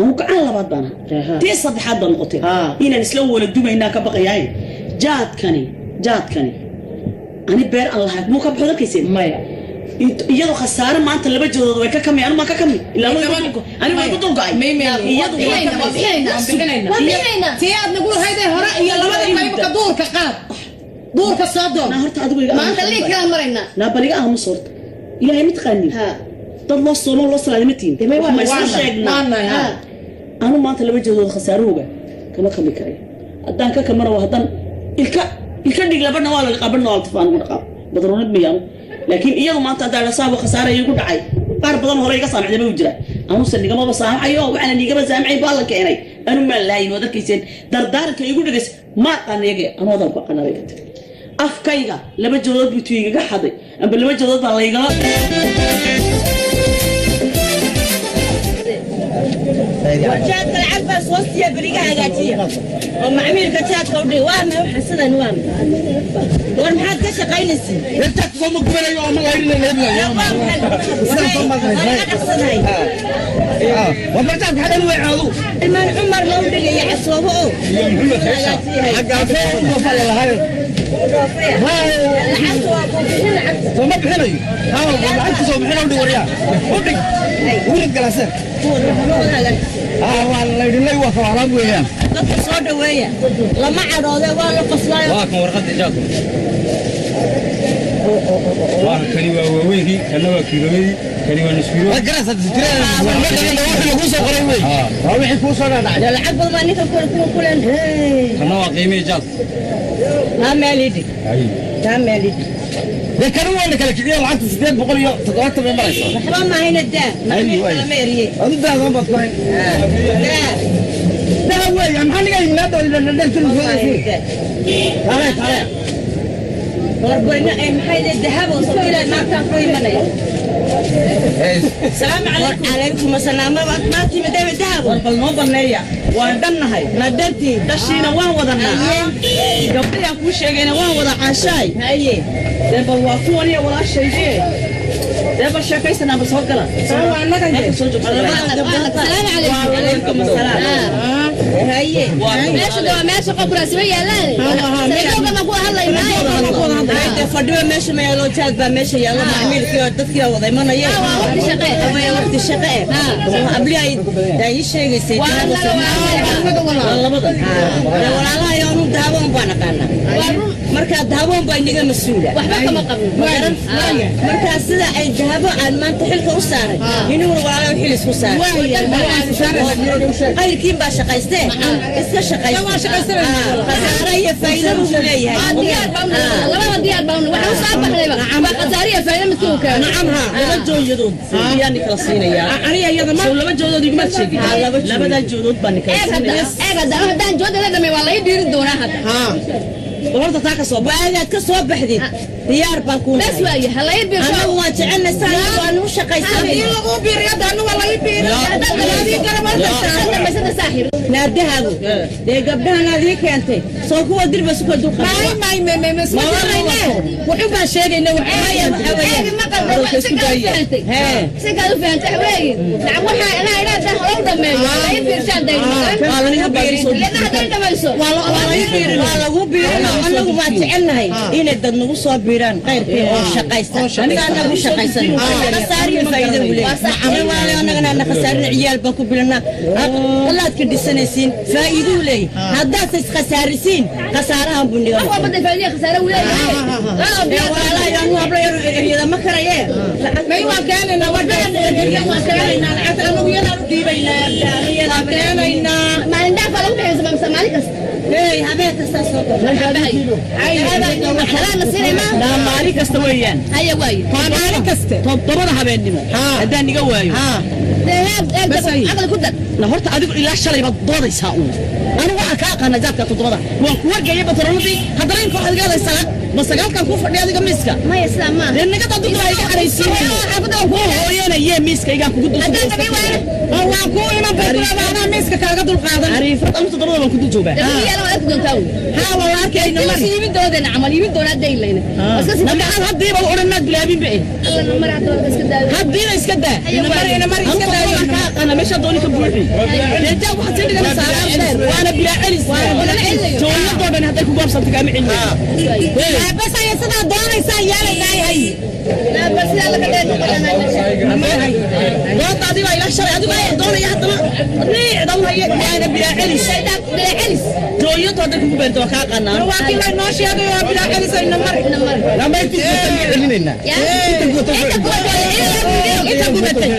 Anu gacan labaad baan ahaa, tii saddexaad baa noqotay. Inaan isla wala dumaynaa ka baqayaaye jaadkani ani beer aan lahay muu ka baxo dalkayseen? Maya. Iyadoo khasaare maanta laba joodood way ka kami, anu maan ka kami ilaa ani waa igu dulga'ay. Iyadu way ka Tii aad nagu lahayd ee hore iyo labada qaybka duurka qaad. Duurka soo doon. Naa horta adigu iga Maanta liidkaan maraynaa. Naa bal iga aamus horta. Ilaahay ma taqaanin. Dad loo soomo loo salaamay ma tihin. Ma isla sheegnaa. Anu maanta laba jeedood khasaarahooga kama kami karay. Haddaan ka kamana waa haddaan ilka ilka dhig labadna waa laga qabanna waa la tufaan ugu dhaqaaq. Badroonad miyaanu. Laakiin iyadu maanta haddaan dhasaabo khasaara igu dhacay. Qaar badan hore iga saamicday ma jira. Anuusan nigamaba saamaxayo waxaana nigama saamixay baa la keenay. Anu maan laayin waad arkayseen dardaaranka igu dhegays ma aqaan iyaga anu adaan ku aqaanaa bay ka tiri. Afkayga laba jeedood buu tuu igaga xaday amba laba jeedood baa laygala Jaadka lacag baa soo siiya beriga hagaajiya oo macmiilka jaadka u dhig waa maxay waxaan sidan waa maxay war maxaad ka shaqaynaysiin Jaadka soo ma gubanayo ama la hirinayna Warbartaadka xadan way caadu. Ilmaan Cumar loo dhigaya casoobo oo lacagta waa ku bixin lacagta Soo ma bixinayo. Haa, lacagta soo bixinayo u dhig waryaa. U dhig. U dhig galaaseen. Haa, waa la yidhi waa kala alaab weeyaan. Dadka soo dhaweeya lama cadhoode waa la qoslaayo. Waa kan warqadda jaadku. Waa kani waa waaweynkii, kana waa kiilooyadii, kani waa nus kiilo. Waa garaas hadda tirada. Wixii lagu soo qoray wey. Waa wixii kuu soo dhacay. Dee lacag badan baa ninka kule kuwa kulen Kana waa qiimihii jaadku. Taa meel ii dhig, taa meel ii dhig. Dee kani waa la kala kiciyo lacagta 870 bay maraysaa. Waxba mahayna daa macmiilka lama eriye. Adu daadan baad ku hayn. Daa Daha weey, maxaa niga yimaado ila dheer tulu soo Taale, taale. Warbarna ay maxay leedahay dahab oo soo ilaa maanta ku imanaya. Salaamu calaykum. Calaykum asalaam. Ma timid dahab? War bal noo baneeya. Waan dhannahay. Ma dhantiin? Dhashiina waan wadanaa. Gabdhahaan kuu sheegayna waan wada caashaay. Haye. Dee bal waa kuwan iyo walaashaydee. Dee bal sheekaysanaa bal soo gala. Halka soo joogsadaa. Salaamu calaykum. Calaykum asalaam. Haye. Meesha waa meesha qofkuraasi ma yaalaan. Sanadoga ma ku hadlaynaa. Dee fadhiba meesha ma yaalo jaad baa meesha yaalo macmiilkii oo dadkii oo wada imanaya. Waa waqti shaqe. Waa waqti shaqe. Abli ay daa ii sheegaysay. Waa labadan. Dee walaalaha yoonu dahaboon baan aqaanaa. Markaa dahaboon baa inaga mas-uula. Waxba kama qabno. Magaran? Markaa sida ay dahabo aan maanta xilka u saaray inuguna walaalaha xil isku saaray. Qayrkiin baa shaqaystee iska shaqaysta. Khasaare iyo faa'iido buu leeyahay. Waa diyaar baan u labada diyaar baan u waxaan soo baxnayba waa khasaare iyo faa'iido midkii uu keeno. Nacam haa. Laba jooyadood ayaa ni kala siinayaa. Aniga iyada ma Soo laba joodood iguma sheegin. Labadaa joodood baa ni kala Eeg hadda, siinayaa. eeg hadda, haddaan jooda la dhamay waa la ii dhiiri doonaa hadda. Bal horta taa ka soo bax. Waagaad ka soo baxdid diyaar baan kuu Bas waaye, ha la ii biirsho. Annagu waan jecelnay saa waan u shaqaysanay. Haddii lagu biiriyo hadda anu waa laga biiriyo. Haddii garab Hadda dhammaysata saaxiib. Naadahagu dee gabdhahan aad ii keentay soo kuwa dirba suka dulqa. May may may may may isma jirayne. Wuxuu baan sheegayna Eegi ma qaldan, si kale u fahantay. Si kale u fahantay, waxa weeye. Lacag waxaa ilaa ilaa hadda ha loo dhammeeyo, ha la ii biirshaan dayno. Waa la niga baabiso. Ilaa hadda ay dhammayso. Waa lagu biirino annagu waan jecelnahay inay dad nagu soo biiraan qayrkii oo shaqaysta. Aniga annagu shaqaysan khasaariyo faa'iido uu leeyahay. Walaalahay annagana ana khasaarin ciyaal baan ku bilanaa qalaad ka dhisanaysiin faa'iido uu leeyahay. Haddaad is khasaarisiin khasaarahan buu niga. Wax walba dee faa'iido iyo khasaare uu leeyahay. Laba diyaar baan Walaalahay anu hablo yar eryada ma karaye. May waan keenaynaa waa keenaynaa lacagta anagu iyadaan u dhiibaynaa waan keenaynaa. Maalin dhaaf baa lagu bixiyay mise maalin kasta? Hey, habeen kasta soo Xalaal la siinay ma? Naa maalin kasta weeyaan. Haya waaye. Waa maalin kaste. Toddobada habeennimo. Haddaan niga waayo. Dee eeg, eeg, caqli ku dar. Na horta adigu ilaa shalay baad doodaysaa uun. Anigu waxaan kaa aqaanaa jaadka toddobada. Waan ku wargeeyay batroonadii. Haddana inka waxaad iga hadlaysaa ma sagaalkan kuu fadhiya adiga miiska. Maya sidaa maaha. Dee naga dad duqura iga xaraysiinayo. Xaafadda waan Kuu hooyanayee miiska igaan kugu dul Haddaan dhamay waayo. Oo waan kuu iman bay kulaaba anaa miiska kaaga dulqaadan. Xariifad anu toddobada baan ku dul joogaa. Dee wixii yaala waad arki doontaa uun. Haa waa la arkayna Dib mar. usii iibin doodeena camal, iibin doonaa daylayna. Waa iska sii Na maxaad haddiiba u odhan maad bilaabin be. Alla na mar hadda waa iska daayo. Haddiiba iska daa. Haya waaye. Ina mar Anu iska toddobada daayo. kaa aqaana meeshaa dooni ka buuxi. Dee jaab waxaad sii dhiganaysaa alaab dheer. Waana bilaa celis. Jooyadoo dhan hadday ku goobsanto kaama celinayo. Bas ay sidaa doonaysaa yeelaynaa hay. Naa bal sidaa laga dheer noqonaa meesha. Doonta adiga ilaa shalay adiga ayaa doonaya haddana. Riicda haye waana bilaa celis. Bilaa celis. Dooyadu hadday kugu beento waa kaa qanaan. Waa kii la noo sheegay waa bilaa celis ayna mari. Lama intii gubatay celinaynaa. Inta gubatay. Inta gubatay.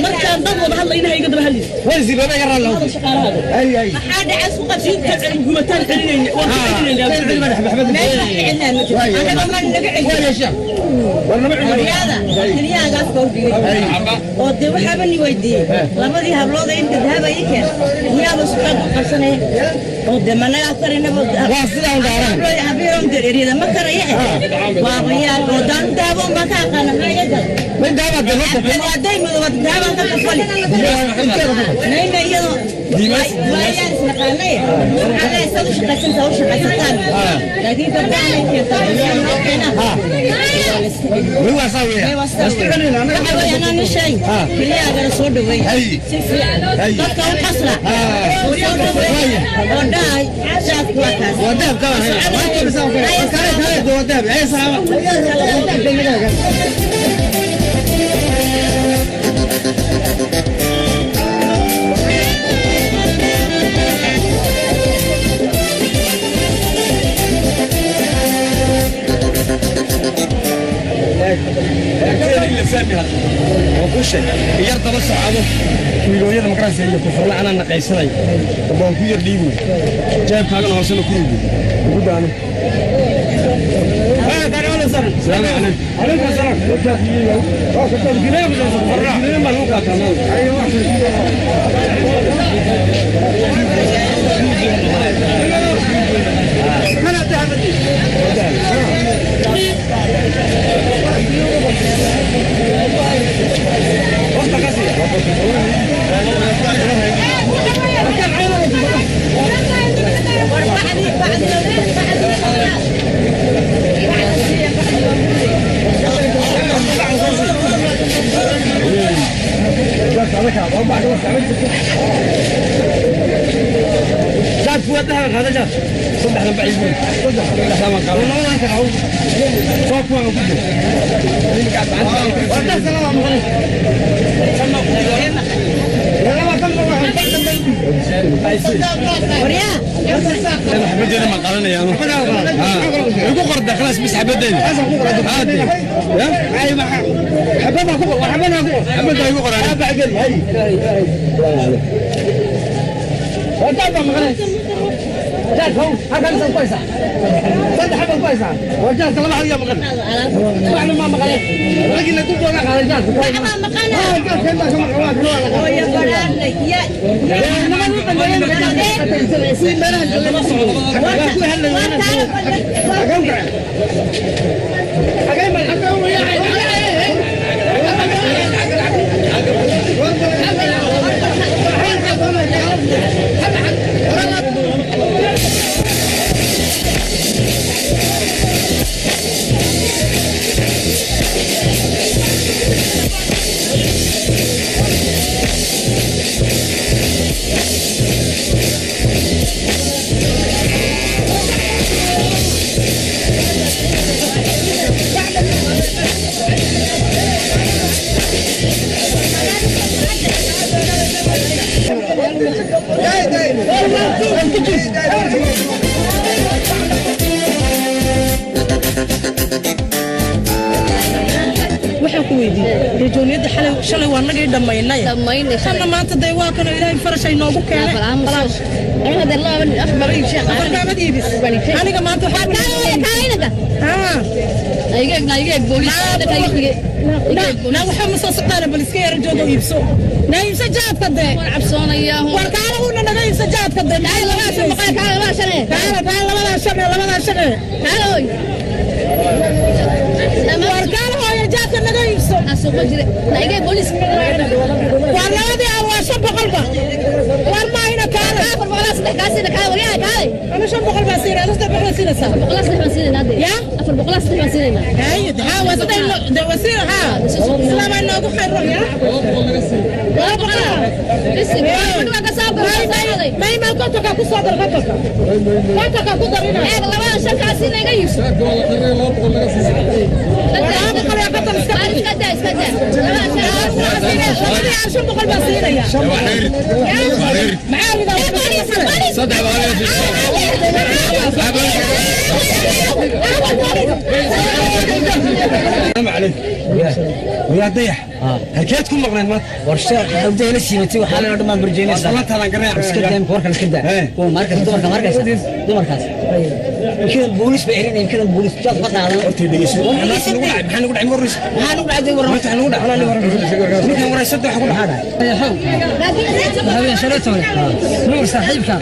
Markaan dad wada hadlayna hayga daba hadli. Maxaa dhacay isku qabsiinta? Gubataan celinayna waan ka celinaynaa. Meesha ficilnaa ma jirto. Annaga ma naga celin. Waryaada, keliyaagaas baa u dhigay. Oo dee waxaaba ni weydiiyey. Labadii hablood ee inta dahaba ii keen. Miyaaba sukaan ku qabsanaya? Oo dee ma naga karinaba. Waa sidaa un daaran. Habeeroon dareeriyada ma karaya. Waa bayaal oo daan dahaba un baan ka aqaana maxaa iga galay? Ma dahaba dee loo tafay. Waa day madow dahabaan ka kafali. Nayna iyadoo waayaan isnaqaanay. Waxaa leeyahay saad u shaqaysantaa u shaqaysataan. Laakiin gabdhaha ay keentaa noo keenaa. Waxa weeye anaa nin sheeg keliyaagana soo dhaweey si fiican dadka u qasla oo soo dhaweey oo dhahay jaadku waa kaas. Yar daba socdo wiilooyada makaraysa iyo kufurla anaa naqaysanay damba waan ku yar dhiiboy jeebkaagana hoosena ku iibi ugu daano. السلام عليكم. عليكم السلام. حبدينا ما قالنا يا igu qorda خلاص بس حبدين عادي يا حبدها ku qor حبدها ku qor حبدها igu qor هاي Waxaan ku weydiiyey rejooniyadda xalay shalay waa nagii dhammaynay. Dhammaynay shalay. Tanna maanta dee waa kanoo Ilaahay farashay noogu keenay. Afarkaamad iibis aniga maanta waxaa naa waxba ma soo socdaana bal iska yara joogo iibso naa iibso jaadka dee. War kaala uuna naga iibso jaadka dee. Kaala kaala labadaa shan ee labadaa shan ee. War kaala hooyo jaadka naga iibso. War labadii aan waa 500 ba. War maahina kaala. saddex kaa siina kaa waryaha kaalay. Ana 500 baa siinaa, 300 siinaysaa. 400 baan siinaynaa dee. Ya? 400 baan siinaynaa. Haye, haa, waa saddex de waa siina, haa. Sidaa baa inoogu khayr roon, ya? 200. Bisi, waa ka soo baxay. May ma kontonka ku soo dar, kontonka. Kontonka ku dar inaa. Eeg, labada shan kaa siina iga iibso. 200 iyo konton iska Waar iska daa, iska daa. Labada shan Labadii aan 500 baan siinaya. Maxaa ridaa? السلام عليكم ويا ضيح halkeed ku maqnayd maanta? War sheekh, hawdee la siimatay, waxaa la dhammaan burjeynaysaa. Ballantaadaan garanaya. Iska daa imika warkan, iska daa. Kuwa markaas dumarka markaysa dumarkaas imkadan booliis bay erinaya, imkadan booliis jaad ka qaadan. Horta dhegeyso, maxaa nagu dhacay? Maxaa nagu dhacay? Ma waraysa? Maxaa nagu dhacay? Warran. Maanta maxaa nagu dhacay? Ninkan waraysada waxa ku dhacay. Habeen shalaytoole Nuur saaxiibka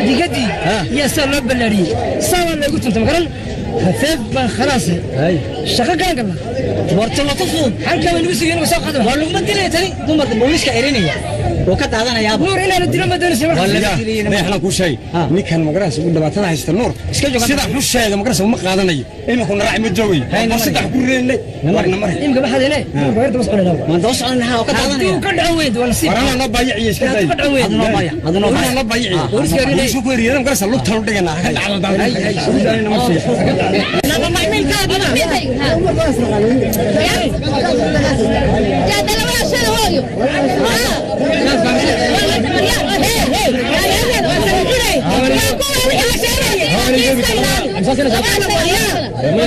digadii yaa saa loo ballaariyey, saa waa loogu tuntay, magaran hafeef baan khalaas shaqo galan galna. Warta wata fudud. Halkaa way nagu sugeen, soo qaada. Waa laguma dilaya tani, dumarka booliiska erinaya oo ka daadanayaaba. Nuur inaanu dilo ma doonaysa marka. Waa laga dilaya. Dayaxna kuu sheegay ninkan magarasa ugu dhibaatada haysta Nuur. Iska jooga. Sida xu sheegay magarasa uma qaadanayo, iminku na raaci ma joogayo. War saddex ku reennay, warna mare. Imika maxaad hele Nuur baa daba soconayna. Waan daba soconayna oo ka haddii daadanaya. uu ka dhaco weyd waa nasiib. Warana noo baayiciyo, iska day. Hadduu ka dhaco weyd. Adnoo baaya, adnoo Warana baaya. noo baayiciyo. Booliiska erinaya. Booliisku ku eriyada magarasa lugta lu dhigana ka dhacdo. Laba macmiilkaadina. Yaa labada shan hooyo.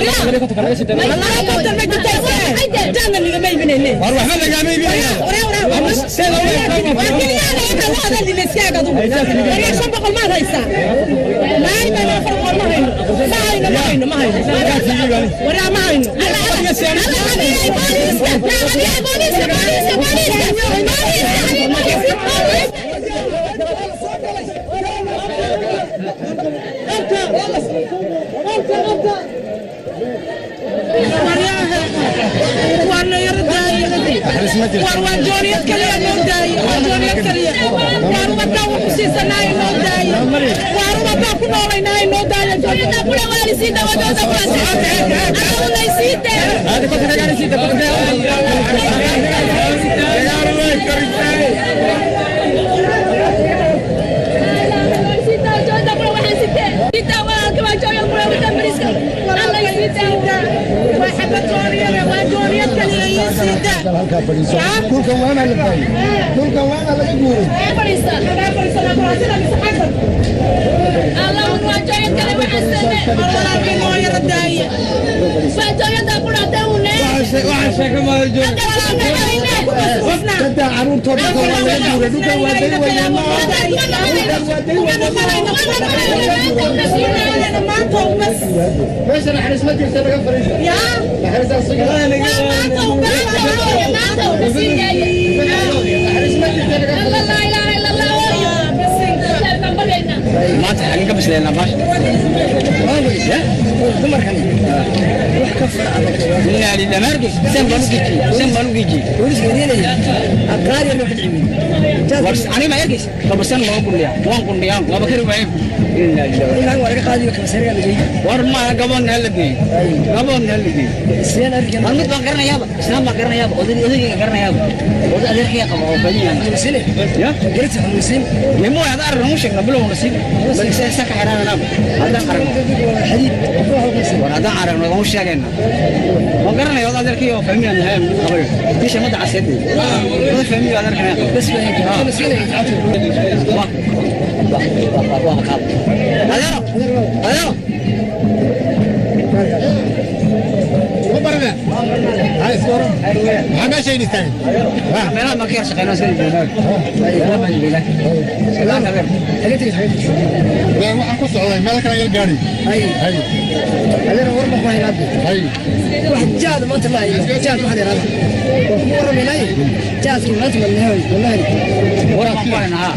Laba konton ma jirto, jaadna nigama iibinayne. War waxba lagaama iibinaya. 500 maad haysaa? Maay, 400 ma hayno, ma hayno, ma hayno, ma hayno. Waraa, ma hayno. Warna yara daaye. War waa jooniyad kaliya noo daaye, waa jooniyad kaliya. Waar ubadaa wax ku siisanaayo noo daaye, waar ubadaa ku noolaynaayo noo daaye. Jooniyada kula waalisiinta wadooda kula laysiinte. Waa xabad jooniyada, waa jooniyad kaliya ii siida. Halkaa fadhiiso. Dhulkan waana la baayay, dhulkan waana laga guuray. Walaalkii noo yara daaye. Daddaa carruurtoo dhulkan waa laga guuray, dhulkan waa day weynaa ma dhulkan waa day weynaa. Meesha naxariis ma jirta, laga fadhiiso. Naxariisaa sugan. Naxariis ma jirta, laga Maanta xagin ka bisleynaa baasha. Dumarkan wax ka fara adag. Inaa lillahi, ma arkaysa seen baan u gejiyey, seen baan u gejiyey. Booliiska erinaya aqaar yar loo xidhcimiyey. War aniga ma arkaysa kabasan loo qundhiyaa, waan qundhiyaa, waaba kari waayey. Inaa lillahi. Ilaa waa laga qaadiyo kabasariga la geeyey. War ma gaboon hal la geeyey, gaboon hal la geeyey. Sideen arrinkan? War mid baan garanayaaba, islaan baan garanayaaba, oday odayga garanayaaba, oday adeerkaya qaba oo badiyan. Xanuunsine. Ya. Garta xanuunsin. Nimo hada aragno mu sheegna bilow nasiib bal isa ka xiraananaaba haddaan aragno. Xadiid. War haddaan aragno waan u sheegayna, waan garanaya oday adeerkaya oo fahmiyaan yahay qabayo bisha madda caseed oday fahmiyo adeerkaya qaba. Bas xanuunsine. Waa qaab adeero, adeero. Ma barana hay iska waran, maxaa meesha idin taagan? Meelaha ma ka yar shaqeynaa iska joognaa, meelaha baan joognaa. Xagee tegey, xagee tegey? Waxaan ku socday meel kale yar gaari. Hay. Hay. Adeer, war ma ku haynaa hadda. Hay. Wax jaad maanta ma hayo, jaad waxaa la yidhahdaa waan ku warramaynaaye, jaadkii maanta waa nahay wallahi. War baan ku haynaa.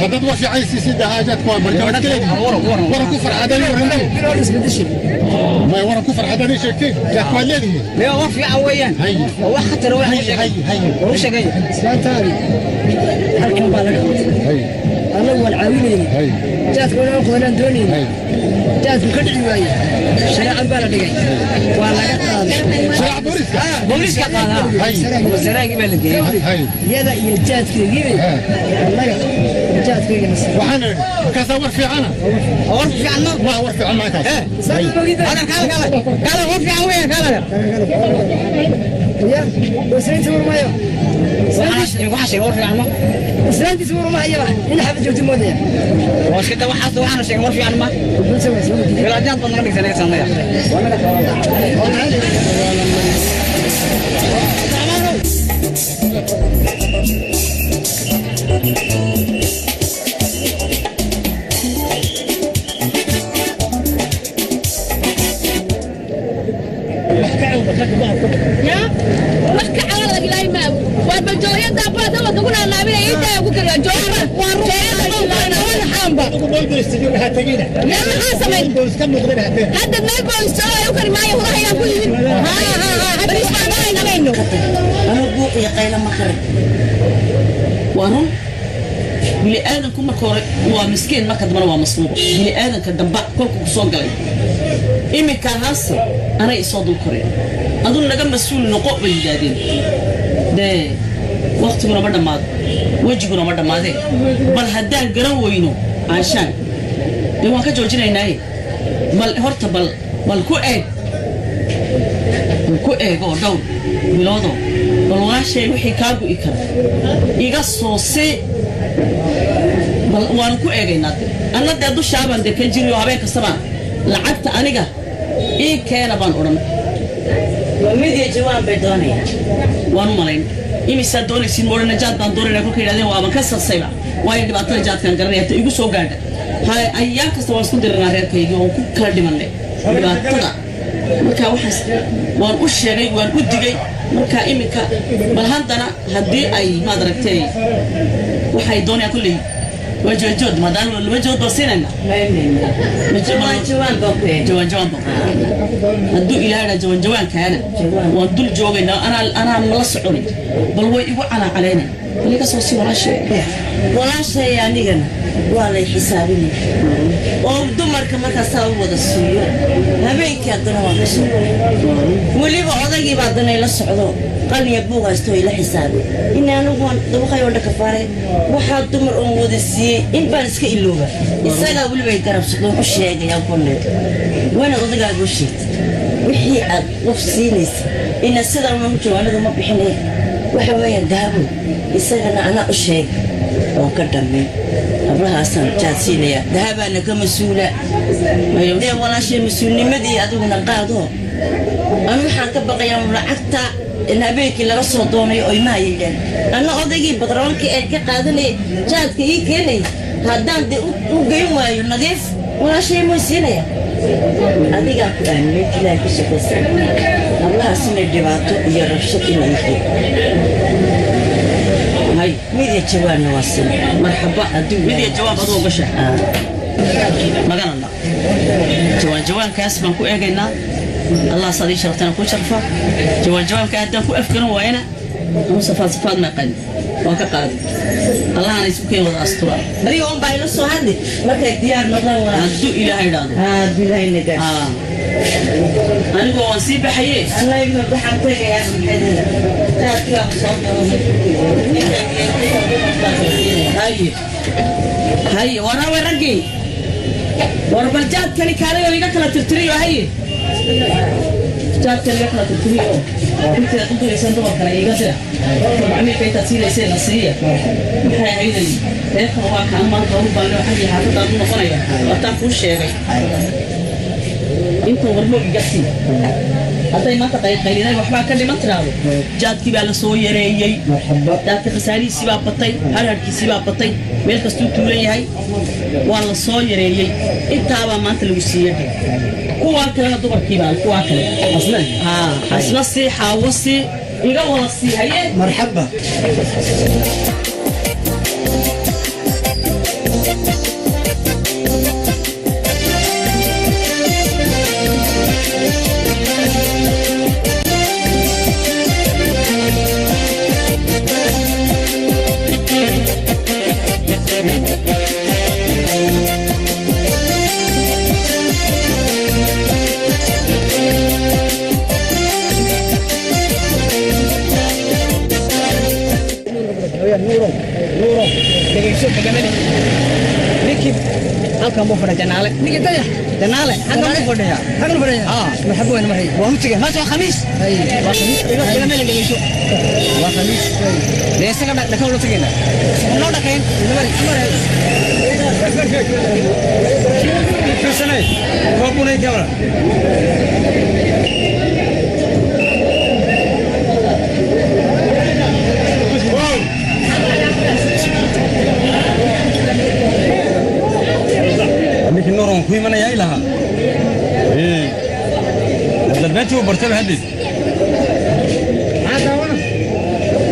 Haddaad war fiican siisid haajaadku waa marka waad kaleedi waran ku farxadani warramay. Bilood isbedeshay. May waran ku farxadani sheegtay, jaadku waad leedihiin. Mee war fiican weeyaan. Hay. Waa wax khatar weeyaan. Hay, hay, hay. War u sheegay. Islaantaadi halkan baa laga qabtay. Hay. Annagu waan caawinaynay, jaadka inaan qodanaan doonaynay. Jaadku ka dhici waaye, shareecan baa la dhigay, waa laga qaaday. Booliiska qaadaa, wasaraagii baa la geeyey. Iyada iyo jaadkeegiiba annaga jaadkeygana. Waxaan idhi markaasaa war fiicana. War fiican ma? Ma war fiican maantaas. Adeer, kaale, kaale, kaale, war fiican weeyaan, kaale adeer. Ya islaantiisa warmayo. Waxaa sheegay war fiican ma? Islaantiisa warmahayaba in xabad joogto moodaya. Waa iska da waxaas, waxaana sheegay war fiican ma? Bilaajaad baad naga dhigtay naga sanaya. Ya wax ka calan laga ilaahay ma waa baljooyada barada waa kagu naanaabinaya intaa ugu kariya jooyada jooyada waan xaamba ya maxaa samayn hadda meel boolis jooga ay u kari maayo hurahayaan ku yimid ha ha ha hadda ismaamaynayno. Ama buuq iyo qaylo ma karin. Waa run, bini aadanku marka hore waa miskiin, marka dambena waa masluubo. Bini aadanka damba kolka ku soo galay iminka haase anay isoo dul koreen, aduu naga mas-uul noqo bay yidhaahdeen. Dee waktiguna ma dhammaado, wejiguna ma dhammaadee. Bal haddaan garan weyno aanshaan, dee waan ka joojinaynaaye. Bal horta bal ku eeg, bal ku eeg oo dhowr biloodo, bal walaashay wixii kaa gu'i kara iga soo see. Bal waanu ku eegaynaa de. Anna dee dushaabaan dee ka jiri oo habeen kastabaan lacagta aniga ii keena baan odhan. Waa mid iyo jawaan bay doonayaan. Waan u malayn imisaa doonaysiin moodhana jaad baan doonayna. Kolka yidhahdeen waaban ka sarsayba, waayo dhibaatada jaadkaan garanaya ta igu soo gaadha. Hay ayaan kasta waan isku diranaa reerkaygii oon ku kala dhimanay dhibaatada. Marka waxaas waan u sheegay, waan u digay. Marka iminka bal haddana haddii ay maad aragtay waxay doonayaan kolley waa joodjood, maadaama laba jood baan siinayna. Jawaan jawaan baan ku eegay. Jawaan jawaan baan ku eegay. Hadduu ilaahay dhaa jawaan jawaankaana waan dul joogaynaa. Anaa mala soconin, bal way igu calaacalaynay, bal iga soo sii walaashay. Walaashay anigana waa lay xisaabinaya oo dumarka markaasaa u wada siiyo, habeenkii haddana waan ka soo. Weliba odaygiiba haddana ila socdo, qalin buug haysto, ila xisaabay in anigu waan dabaqay oo dhakafaare. Waxaa dumar oon wada siiyey in baan iska ilooba, isagaa weliba ay garab socdo u sheegayaan kunne waanaad odagaaga u sheegtay wixii aad qof siinaysa ina sidan ugu jawaanadu ma bixinaya. Waxa weeyaan dahabo isagana anaa u sheegay oon ka dhammayn hablahaasaan jaadsiinaya, dahabaana ka mas-uula. Dee walaashay mas-uulnimadii adiguna qaado. Anu waxaan ka baqayaa lacagta in habeenkii laga soo doonayo oo imaha yidhaan anna odaygii badroonkii ee ka qaadanaya jaadka ii keenaya, haddaan dee u geyn waayo nadiif walaashay may siinaya. Adigaa ku aaminay, ilaahay ku shaqaysan hablahaas inay dhibaato iyo rabshad inay yihiin. Hay mid iyo jawaanna waa sina. Marxaba, mid iyo jawaab adoo gasha maganana jawaan jawaankaas baan ku eegaynaa. Allah saad ii sharaftana ku sharfa. Jawaan jawaanka haddaan ku afgaran waayana anu safaad safaad maqan waan ka qaaday. Allahana isu keen wada astura. Adiga un baa ila soo hadli markay diyaar noqdaan waa hadduu ilaahay idhaahdo. Hadduu ilaahay nagaa. Anigoo waan sii baxaye. Anayma waxaan tegayaa maxayda jaadkii soo. Haye haye, waraawe raggii, war bal jaadkani kaalay oo iga kala tirtiriyo. Haye, jaadkan iga kala tirtiriyo intaad u diraysaan dumarkana iiga dira, macmiilka intaad siinayseen na siiya. Maxay ahayday reerkan waa kaan maanta u baahnay oo xaggii xaafadaan u noqonaya waataan kuu sheegay intan warmoog iga sii. Hadday maanta qaylinay waxbaa ka dhiman tiraahdo, jaadkii baa la soo yareeyey, jaadka khasaarihiisii baa batay, harharkiisii baa batay, meel kastuu tuulan yahay, waa la soo yareeyey, intaabaa maanta lagu siiyey. Kuwaa kalena dumarkii baa kuwaa kale haa asna sii, xaawo sii, iga wada sii. Haye. Marxaba. Thank you. Halkan buu fadhiya Janaale. Ninka Dayax. Janaale halkan buu fadhiyaa. Halkan fadhiya. Marxaba weyn maray. Waan u tegay. Maanta waa Khamiis. Waa Khamiis. Iga meel dhegeyso. Waa Khamiis. Dee isaga dhaka ula tegayna. Noo dhakayn. Fiirsanay waa bunay gabra. Ninkii Nuur waan ku imanayaa ilahaa. Hadda beentii uu bartaba haddeed.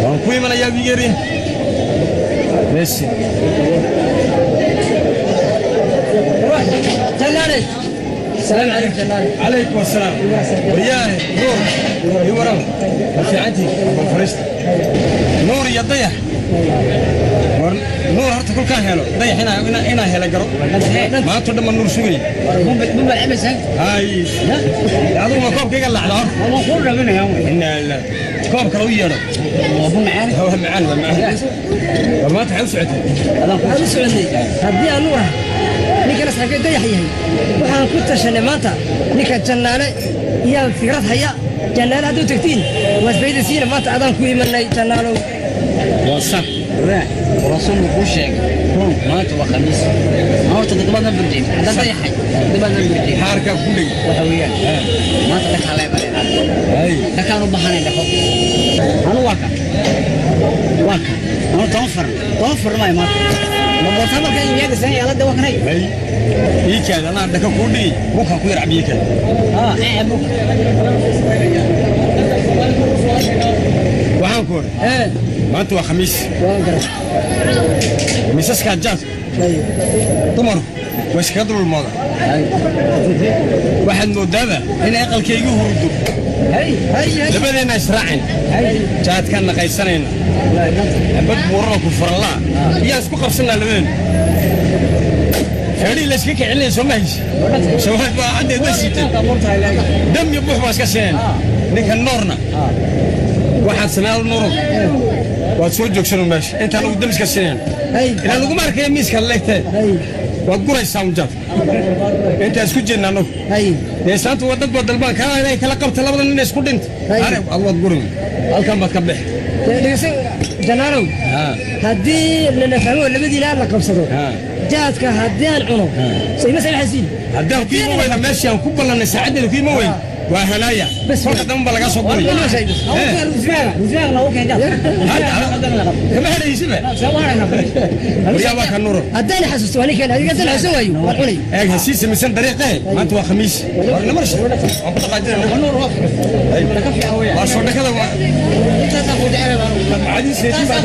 Waan ku imanayaa wigeeri. Messi. Janaale. السلام عليكم جنال. عليكم السلام. وياه نور يورم في عندي فرشت نور يا ضيح. Nuur horta kolkaan helo dayax inaa hela garo maanta dhan ma Nuur sugay. Hay adigu ma koobkayga lacda hor koob kale u yeedho. Waa macaan, waa macaan. War maanta waxay u socotay. Waxaan u soconay haddii aanu ah ninkana saaxiibkay Dayax yahay, waxaan ku tashanay maanta ninka Jannaale iyaa fikrad haya. Jannaale hadduu tagtiin waad faydasiina. Maanta adaan ku imanay, Jannaalow. Waa sax. Rasuulku kuu sheegay maanta waa Khamiis. Horta toddobaadna burjin hadda dayaxay toddobaadna burjin xaarkaa ku dhegi. Waxa weeyaan maanta dhakaa leebanayna, dhakaan u bahanay dhako. Anu waa ka waa ka anu 10 farn 10 farn maayo maanta ma boortaa marka iyaga san yaalada waa kanay. Ii kaad anaa dhaka kuu dhigi buka ku yar cabiye kaad. Buka. Waxaan ku ori maanta waa Khamiis, miisaskaa jaadka dumarku waa iskaga dulmooda. Waxaad moodaaba inay aqalkaygu hurdo. Labadeenna israacin jaadkaan naqaysanayna xabad buurana ku farallaa iyaa isku qabsanaa labadeena feedhii la iska kicinaya. Soo ma hayse shawaad baa caddeed ma siitay dam iyo buux baa iska sineen. Ninka Noorna waxaad sameeyaa, Nuurow, waad soo joogsan meesha intaan ugu damiska sineen ilaa laguma arkaya miiska leegtee waad guraysaa unjaad intaa isku jeedna annagu. Dee islaanta waa dad baa dalbaan kaa inay kala qabta labada nin isku dhinta are waad gurin halkan baad ka bixi. Dhegeyso Janaalow, haddii lana fahmo labadiina la qabsado jaadka haddii aan cuno sayma samaxaysiin. Haddaan ku ima weyna meeshii aan ku ballannay saacaddeeda ku ima weyn waa helaaya kolka dambe ba lagaa soo guray kama hadhaysiba waryaa waa ka Nuuro. Haddaan xasuusto waa ninkan adiga, haddaan xasuusan waayo waan cunay. Eeg ha sii samaysan dariiqee maanta waa Khamiis war namar waan ku dhaqaajinayna waa soo dhakada waa cadiis baa.